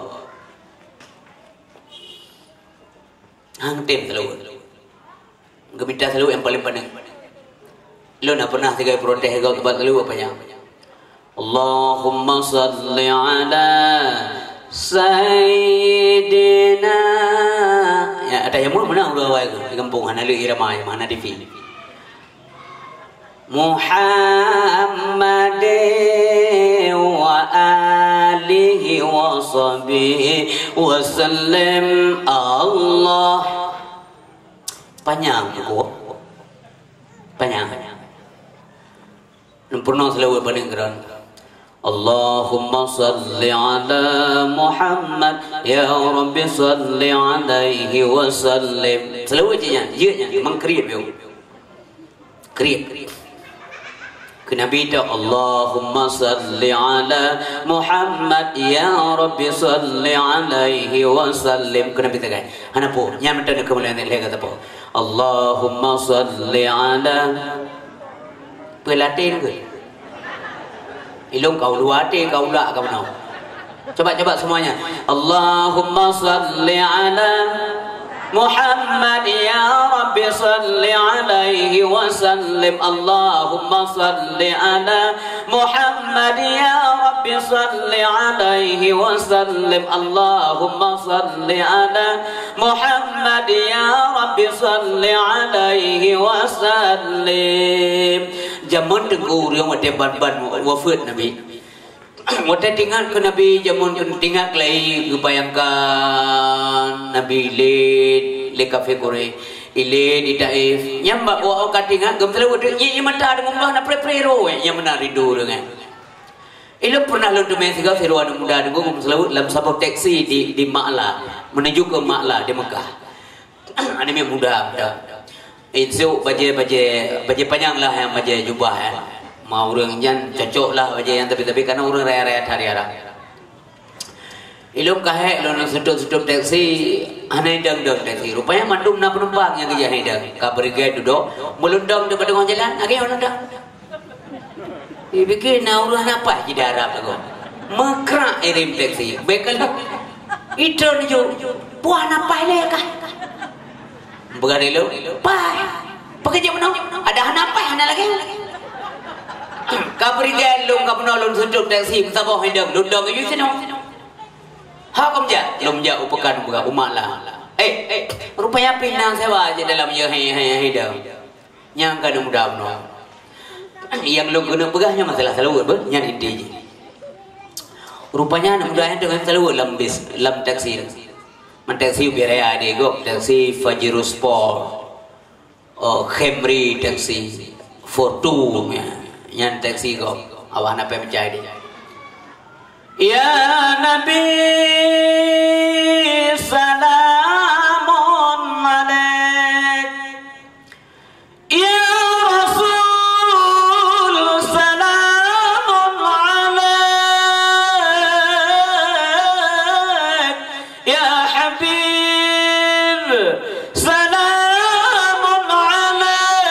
Hang tem seulaweuet. Geumita seulaweuet nyang paleng paneuk. Lôn na pernah sigoe protes gob bak seulaweuet apa nyan. Allahumma salli ala sayyidina. Ya, ada yang meunan ureuëng awai tu di gampông hana lé irama, hana T V. Muhammadin wa alihi wa sahbihi wa sallim. Allah. Panyang, Bu. Panyang. Neupeureunoe seulaweuet paneuk keudroe. Allahumma salli ala Muhammad, ya Rabbi salli alaihi wasallim. Seulaweuet jih nyan, jeuet nyan, memang kriet biôh. Kriet. Keu Nabi tok, Allahumma salli ala Muhammad, ya Rabbi salli alaihi wasallim. Keu Nabi sagai. Hana po, nyan mantong keu mulai lhèe ka sapo. Allahumma salli ala Peue laten keuh? Ilôn ka ulua até, ka ulak ka meunoe. Coba, coba semuanya. Allahumma salli ala Muhammad, ya Rabbi salli alaihi wasallim. Allahumma salli ala Muhammad, ya Rabbi salli alaihi wasallim. Allahumma salli ala Muhammad, ya Rabbi salli alaihi wasallim. Jameun Teungku ureueng watèe ban-ban wafeuet Nabi. Watèe teuingat keu Nabi, jameun teuingat lé, geubayangkan Nabi lé, lé kafé Quraisy, ilé di Taif. Nyan bak awak-awak ka teuingat, geumeuseuleubeuet teuk, nyi, nyi mata deungon bah na pre-pre roh, nyang meunan rindu deungon. Ilôn pernah lôn teumé sigoe sidroe aneuk muda Teungku geumeuseuleubeuet lam saboh teksi di, di Makla, menuju ke Makla di Mekah. Aneuk miet muda, muda. Insuk bajèe, bajèe, bajèe panyang lah, nyang bajèe jubah, ya. Ma ureueng nyan cocok lah bajèe nyang tapi-tapi, karena ureueng raya-raya that di Arab. Ilôn ka hék lôn sutôb-sutôb teksi, hana idong-dong teksi. Rupanya mandum na penumpang nyang geujak hidang. Ka beureugai dudoe, meulundong di teungoh jalan, lagèe nyan lôn dong. Ipike na ureueng hana paih jidarab lagoe. Meukrak irem teksi. Bèk ka lheueh. Itreun ju. Puah na paih lé kah? Peugah lé lôn, "Paih." Pakon jeuet meunoe? Ada hana paih, hana lagèe. Ka beureugai lôn, ka meunoe lôn sutôb teksi, meusaboh hidang, lôn dong aju sinoe. "Ho kah meujak?" "Lôn meujak u peukan," peugah, "u Makla." "Eh, eh, rupanya pih na sewa jih dalam, ya, hai, hai, hai, dong." Nyang ka aneuk muda bunoe. Nyang lôn keuneuk peugah nyan masalah seulaweuet beuh, nyan inti jih. Rupanya aneuk muda nyan teungoh seulaweuet lam bis, lam teksi. Man teksi ubé raya di gob, teksi Pajero Sport. Oh, Camry teksi. Fortuner nyan. Nyan teksi gob. Awak na peucaya di. Ya Nabi, salamun alaik. Ya Rasul, salamun alaik. Ya Habib, salamun alaik.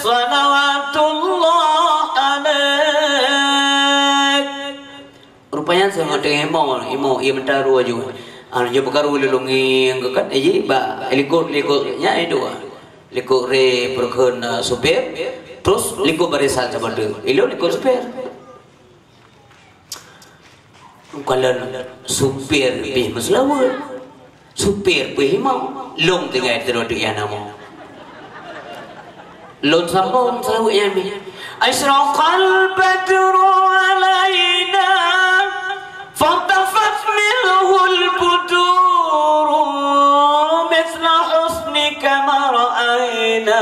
Salawatullah alaik. Rupanya sama dengan imo, imo, ia meuta ru aju. Anu, dia peukaru lalu ngieng ke kan, eh, ji, ba, likot, likot, nya itu, ah. Likot re perkon, ah, supir, terus likot barisan saban tu. Ilo likot supir. Kalau supir pih meuseulaweuet. Supir pih imam, lôn tinggai teudong di ié nama. Lôn sambong seulaweuet nyan pih. Asyraqal badru alaina, fatafat minhul buduru, mithla husnika ma ra'aina,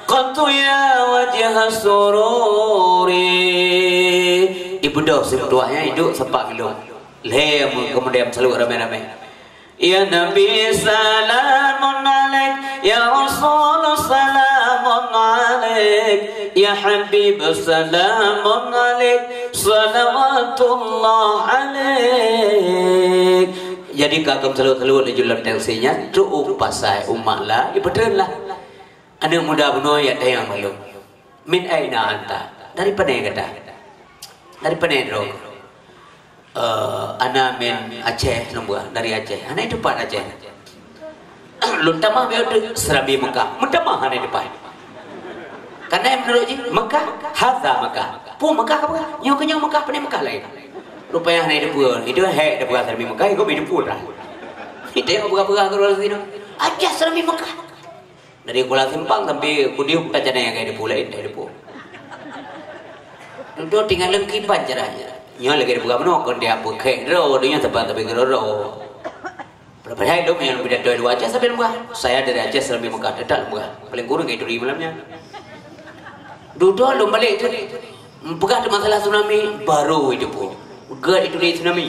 qattu ya wajha sururi. Ibu doh si meutuah nyan iduek seupah kilo. Lhèe keumudian seulaweuet ramé-ramé. Ya Nabi, salamun alaik. Ya Rasul, salamun alaik. Ya Habib, salamun alaik. Salawatullah alaik. Jadi, ka geumeuseuleubeuet-seuleubeuet laju lam teksi nyan, trok u pasai, u Makla, ipeutreun lah. Aneuk muda bunoe jak tanyong bak lôn. "Min aina anta?" "Dari pane gata?" "Dari pane droe?" "Eh, ana min Aceh," lôn peugah, "dari Aceh." "Hana teupat Aceh." Lôn tamah bak teuk, "Seuramoe Mekah." Meutamah hana teupat. Karena meunurot jih, Mekah, hadza Mekah. Peue Mekah ka peugah? Nyoe keuh nyoe Mekah, pane Mekah laén. Rupanya hana teupeue. Itu hék teupeugah seuramoe Mekah, itu teupeue dah. Itu nyang peugah-peugah keudroe sinoe. Aceh seuramoe Mekah. Dari Kuala Simpang sampai Kudiuk, tacanai lagèe deungon laén, deungon. Dudoe tinggai leungkiban caranya. Nyoe lagèe dipeugah bunoe, kon dia beukhèk droe, donya teupah tapi keudroe-droe. Padahai lôn nyang leubeh datoi luwa Aceh sampai lôn peugah. Saya dari Aceh, seuramoe Mekah, teutap lôn peugah. Paléng kureueng ka ituri malam nyan. Dudoe lôn balek tu. Peugah teuh masalah tsunami, baru itu pun. Gèt itu di tsunami.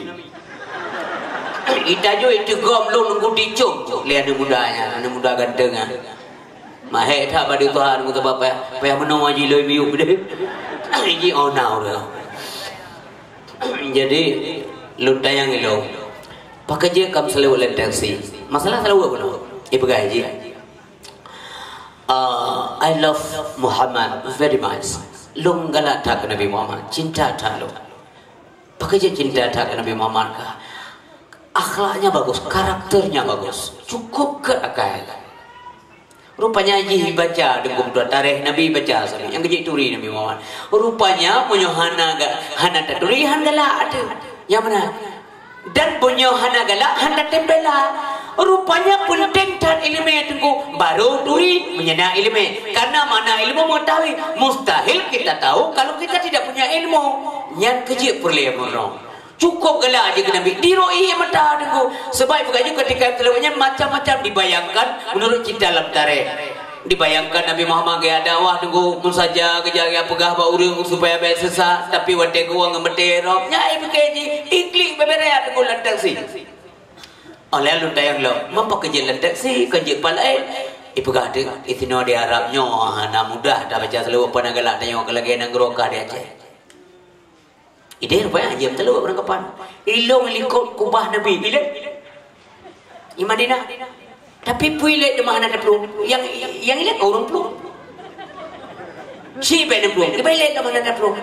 Itajui itu gom lôn nunggu dicong tu. Lé aneuk muda nyan, aneuk muda ganteng nyan. Mahé that bak Tuhan, nunggu teubak payah, payah meunoe ji lôn miyup deh. Ji oh nau dah. Jadi, lôn tanyong ilôn. Pakon jeuet ka meuseulaweuet lam taksi. Masalah seulaweuet bunoe. Ipeugah ji. Ah, I love Muhammad very much. Lôn galak that keu Nabi Muhammad, cinta that lôn. Pakon jeuet cinta that keu Nabi Muhammad ka? Akhlaknya bagus, karakternya bagus, cukup gèt akai. Rupanya jih baca deungon dua tarikh Nabi baca sabe nyang keujeuet turi Nabi Muhammad. Rupanya meunyoe hana ga-, hana taturi, han galak teuh. Nyang meunan. Dan meunyoe hana galak, hana tem bela. Rupanya peunteng that ileumèe teungku, baru turi meunyoe na ileumèe. Karena makna ilmu mengetahui, mustahil kita tahu kalau kita tidak punya ilmu. Nyan keujeuet peureulèe meurunoe. Cukup galak jih keu Nabi. Diroi mata teungku. Sebab bukan jih ketika seulaweuet nyan macam-macam dibayangkan menurut cerita lam tarikh. Dibayangkan Nabi Muhammad gaya dakwah teungku, mun saja geujak gaya peugah bak ureueng supaya bèk sesat, tapi watèe geuwang ngon meuteurop, nyan ai pike jih, iklik beberet teungku lam taksi. Oleh lôn tanyong lom, meupa keujeuet lam taksi, kon jeuet pat laén? Ipeugah teuk, "Itinoe di Arab nyoe hana mudah tabaca seulaweuet, pana galak tanyoe keu lagèe nanggroe ka di Aceh." Ideh rupanya jeuet seulaweuet beurangkapan. Ilôn likot kubah Nabi, ilèe. I Madinah. Tapi peue ilèe teuma hana taplueng. Nyang, nyang ilèe ka ureueng plueng. Sibèk na plueng. Kiban ilèe teuma hana taplueng.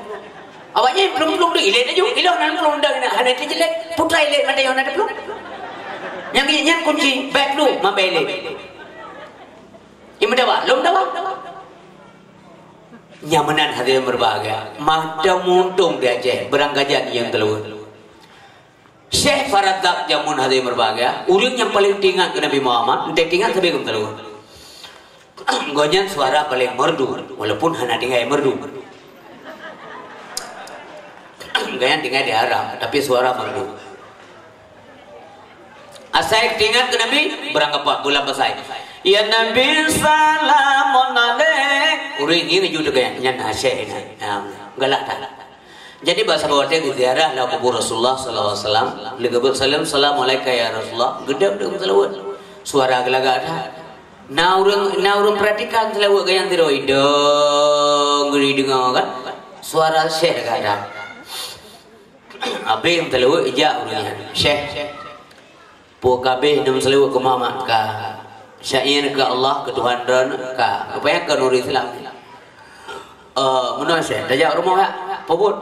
Awaknyan plueng-plueng tu ilèe laju. Ilôn hana plueng dah kena. Hana teujeulek. Putra ilèe mata nyoe hana taplueng. Nyang, nyang kunci bèk plueng mabèk ilèe. Imeudawa, lôn dawa. Nyang meunan hadirin berbahagia, mantong muntong di Aceh, beurangkajan nyang keuluwa. Syekh Faraddak jameun hadirin berbahagia, ureueng nyang paleng teuingat keu Nabi Muhammad, entah teuingat sabe keu keuluwa. Gobnyan suara paleng merdu, walaupun hana tinggai merdu. Gobnyan tinggai di Arab, tapi suara merdu. Asai teuingat keu Nabi, beurangkapat bulan pasai. "Ya Nabi, salamun alaik." Ureueng ngieng ju teuka nyan, nyan asai nyan. Ya, galak that. Jadi, bak saboh watèe geuziarah lam kubur Rasulullah sallallahu alaihi wasallam, lé geubeuet saleuem, "Salamu alaika ya Rasulullah." Geudong deungon seulaweuet. Suara geulagak that. Na ureueng, na ureueng perhatikan seulaweuet gobnyan sidroe, idong geuri deungoe kan. Suara syekh lagak that. Abéh meuteuleuweuk ijak ureueng nyan, "Syekh, peue ka abéh neumeuseuleuweuk keu Muhammad?" "Ka." "Syair keu Allah, keu Tuhan droeneuh?" "Ka." Rupanya keu ureueng Islam. "Eh, meunoe Syekh, tajak rumoh jak." "Peue buet?"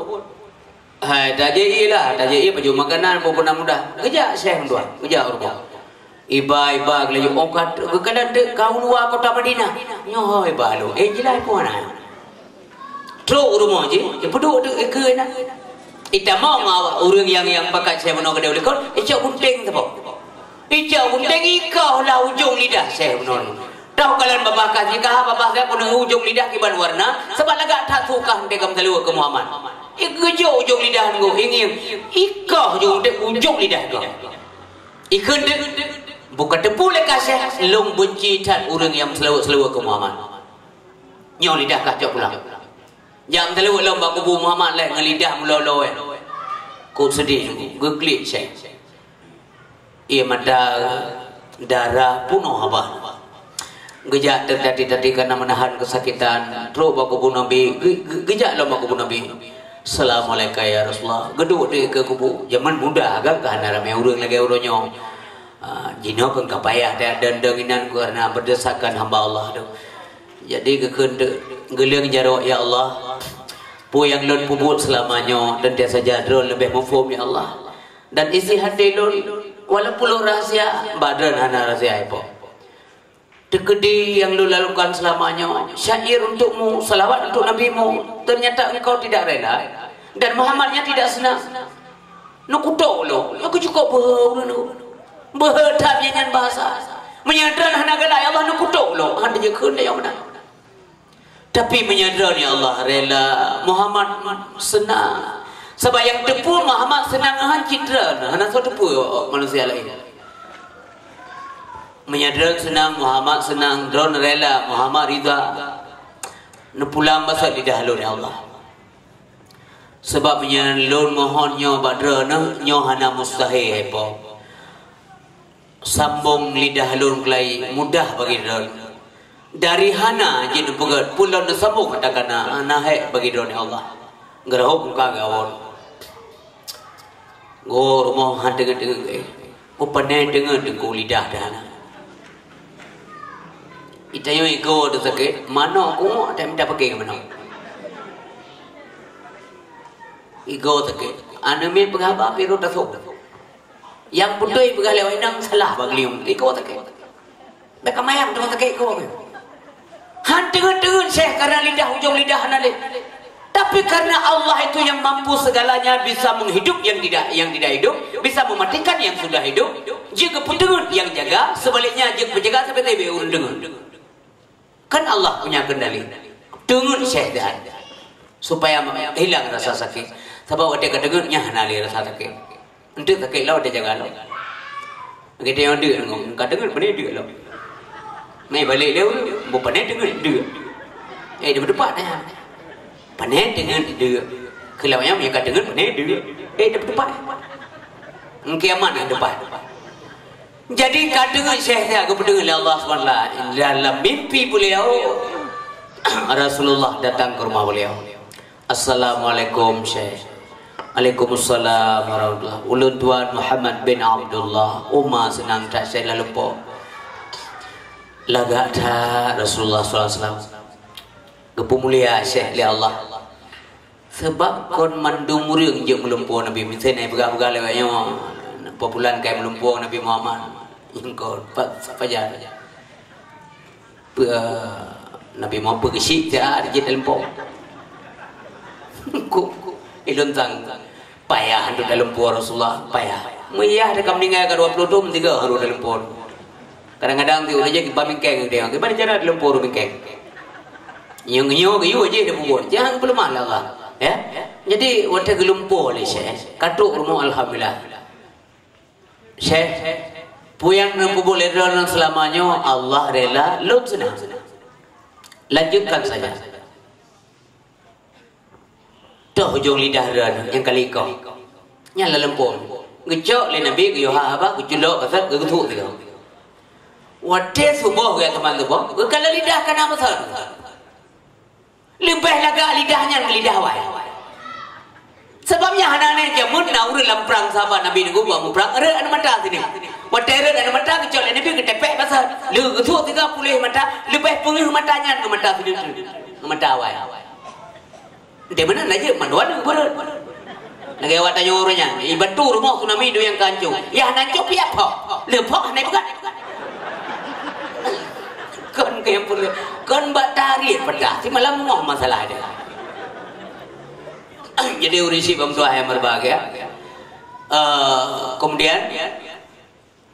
"Hai, tajak ie lah, tajak ie baju makanan, peue-peue na mudah." Geujak Syekh meutuah, geujak rumoh. Iba, iba, geulaju, oh, ka, geukalon teuk ka u luwa kota Madinah. Nyoe ho iba lôn, eh, jilai peue na. Trok u rumoh jih, ipeuduek teuk ikeue na. Itamong awak ureueng nyang, nyang pakat Syekh meunoe keudeh u likot, icok gunténg saboh. Icok gunténg ikoh lah ujong lidah Syekh meunoe. Toh kalon babah ka jikah, babah Syekh peue ujong lidah kiban warna, sabab lagak that su kah teuka meuseuleuweuk keu Muhammad. Igeujok ujong lidah ngon ingieng, ikoh ju gunténg ujong lidah ikoh. Ikheun teuk, buka teupeu lé ka Syekh, lôn beunci that ureueng nyang meuseuleuweuk-seuleuweuk keu Muhammad. Nyoe lidah kah cok pulang. Jak meuseuleuweuk lom bak kubu Muhammad lé ngon lidah meuloloe. Kok seudeh teungku, geuklik Syekh. Ie mata darah punoh haba. Geujak teuk tati-tati kana meunahan keusakitan, trok bak kubu Nabi, ge-, ge-, geujak lom bak kubu Nabi. "Assalamualaikum ya Rasulullah." Geuduek di keue kubu. Jameun muda kan, ka hana ramé ureueng lagèe uroe nyoe. Ah, jinoe kon ka payah dan, dan, dan inan karena berdasarkan hamba Allah tu. Jadi geukheun teuk, geuleueng jaroe, "Ya Allah, peue nyang lôn peubuet seulama nyoe dan tiasa saja droe leubeh muphom, ya Allah. Dan isi hati lôn, walaupun lôn rahsia, bak droe hana rahsia ipo. Teukeudi nyang lôn lakukan seulama nyoe, syair untukmu, salawat untuk nabimu, ternyata engkau tidak rela, dan Muhammadnya tidak senang." Neukutok lom, nyoe keuh cukop beuhe ureueng nyoe. Beuhe that nyan bahasa. Meunyoe droe hana galak, ya Allah, neukutok lom, han teujeukeuen lé nyang meunan. Tapi meunyoe droe, ya Allah, rela, Muhammad senang. Sabab nyang teupeu Muhammad senang han cit droe, hana soe teupeu manusia laén. Meunyoe droe senang, Muhammad senang, droe rela, Muhammad rida. Neupulang basa lidah lôn, ya Allah. Sabab nyan lôn mohon nyoe bak droeneuh, nyoe hana mustahil, hai po. Sambong lidah lôn keulai mudah bagi droeneuh. Dari hana jeuet neupeugét, peue lôn neusambong ata kana, hana hék bagi droeneuh Allah. Geurhom muka gawon. Goe rumoh han teungeut-teungeut, eh. Meupané teungeut teungku lidah dah na. Itanyoe igoe teusakét, manok kuok, tak minta paké keu manok. Igoe sakét. Aneuk miet peugah haba, pih rhot tasok. Nyang beutôi peugah lé inong salah bak geulinyueng. Igoe sakét. Bèk ka mayang teuma sakét igoe. Han teungeut-teungeut syeh karena lidah, ujong lidah hana lé. Tapi karena Allah itu yang mampu segalanya, bisa menghidup yang tidak, yang tidak hidup, bisa mematikan yang sudah hidup, jeuet geupeuteungeut yang jaga, sebaliknya jeuet geupeujeuet sabe-sabe ureueng deungon. Kan Allah punya kendali. Teungeut syeh dan supaya hilang rasa sakét. Sabab watèe ka teungeut nyan hana lé rasa sakét. Enteuk sakét lom, watèe jaga lom. Geutanyoe deuk ngon ka teungeut, pané deuk lom. Mé balek lé, bu pané teungeut deuk. Eh, dia berdebat dah. Pané teungeut deuk. Kalau nyang ka teungeut pané deuk. Eh, dia berdebat. Kiamat dah debat. Jadi ka teungeut syeh nyan geupeudeungoe lé Allah subhanahu wa taala. Dalam mimpi beliau, Rasulullah datang ke rumah beliau. "Assalamualaikum, Syekh." "Waalaikumsalam warahmatullah. Ulôn tuan Muhammad bin Abdullah." Uma seunang that syeh laleumpok. Lagak that Rasulullah sallallahu alaihi wasallam. Geupeumulia syeh lé Allah. Sabab kon mandum ureueng jeuet meulumpoe Nabi. Miseue na peugah-peugah lewat nyoe, "Peue pulan kai meulumpoe Nabi Muhammad." Nyang kon, pa-, siapa jan? Peue, Nabi Muhammad peue geusyik siat jeuet talumpoe. Kok, ilôn sang payah untuk talumpoe Rasulullah, payah. Meuyah dah ka meuninggai ka dua puluh thôn, tiga harôh talumpoe. Kadang-kadang ti ureueng jih bak bingkeng dia. Gimana cara talumpoe bingkeng? Nyoe, nyoe geuyue jih dia peubuet. Jangan peuleumah lé Allah. Ya. Jadi, watèe geulumpoe lé syeh, ka trok rumoh, alhamdulillah. Syeh, peue nyang neupeubuet lé droeneuh seulama nyoe, Allah rela, lôn seunang. Lanjutkan saja. Toh ujong lidah droeneuh nyang ka likot. Nyan laleumpok. Geucok lé Nabi, geuyue haba, geuculok, geucok, geugeuthok sigoe. Watèe suboh, geuteumèe suboh, geukalon lidah kana meuseun. Leubeh lagak lidah nyan ngon lidah awai. Sabab nyan hana aneh jameun na ureueng lam prang sahabat Nabi nunggu bak muprang, rhot aneuk mata sineuk. Watèe rhot aneuk mata geucok lé Nabi geutepek basa. Lé geuthok tiga puluh mata, leubeh peungeuh mata nyan ngon mata sineuk, ngon mata awai. Enteuk meunan laju mandua nyoe beureuet. Lagèe awak tanyoe ureueng nyan, ibantu rumoh tsunami dua nyang ka hanco. Yah na hanco piyak phok. Lé phok hana ipeugah. Kon keu nyang peureulèe. Kon bak tarikh peudah. Simalam moh masalah dia. Jadi ureueng syiek bang tuah yang berbahagia. Eh, kemudian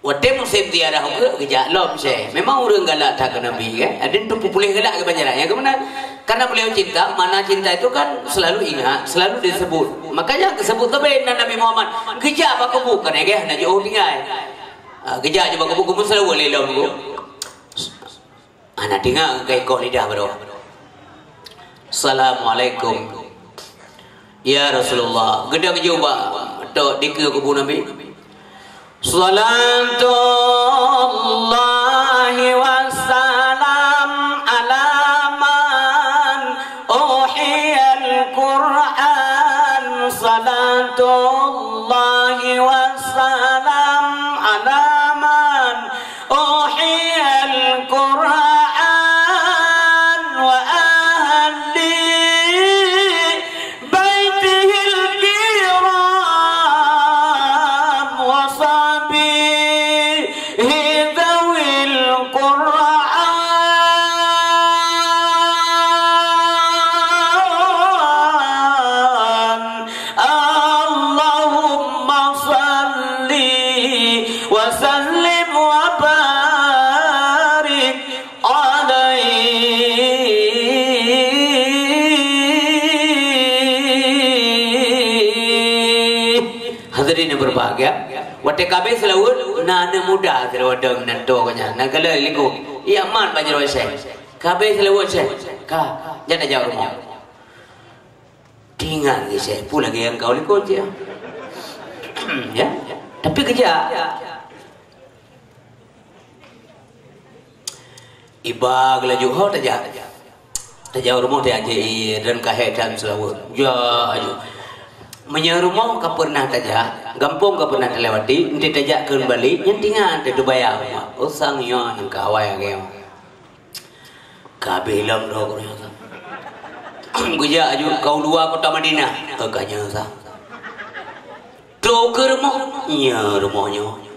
Watèe musém ziarah ukeue geujak lom syeh. Memang ureueng galak that keu Nabi, kan? Ada tu peupuléh galak keu panjalan. Nyang keumeuna, karena beliau cinta, makna cinta itu kan selalu ingat, selalu disebut. Makanya geusebut teubiet nan Nabi Muhammad. Geujak bak kubu, kan, ya, kan? Hana jiôh tinggai. Ah, geujak bak kubu, kubu selalu lé lom kubu. Hana teuingat keu ikôt lidah baroe. Assalamualaikum. Ya Rasulullah, geudong jubah tok dikeue kubu Nabi. Salatullahi wassalam ala man uhiyal Qur'an. Salatullahi wassalam ala man أحيي القرآن وأهل بيته الكرام وصحبه ذوي القرآن. اللهم صل وسلم وبارك عليه. Hadirin yang berbahagia, watèe ka abéh seulaweuet, na aneuk muda sidroe dong nan tuha geuh nyan, na galak likôt. Iya mat bak jaroe syeh. Ka abéh seulaweuet syeh. Ka, jan tajak rumoh. Di Ingat lagi, Syekh, peue lagèe nyang ka u likot, ya. Ya. Tapi keujak. Iba geulaju ho tajak. Tajak u rumoh tajak jih dan ka hék that seulaweuet. Jak aju. Meunyoe rumoh ka pernah tajak, gampông ka pernah talewati, enteuk tajak keumbali, nyan tingat teuh teubayang. Usang nyoe nyang ka awai lagèe nyoe. Ka habéh lom droe geutanyoe. Geujak aju ka u luwa kota Madinah. Ka nyoe sa. Trok keu rumoh, nyoe rumoh nyoe.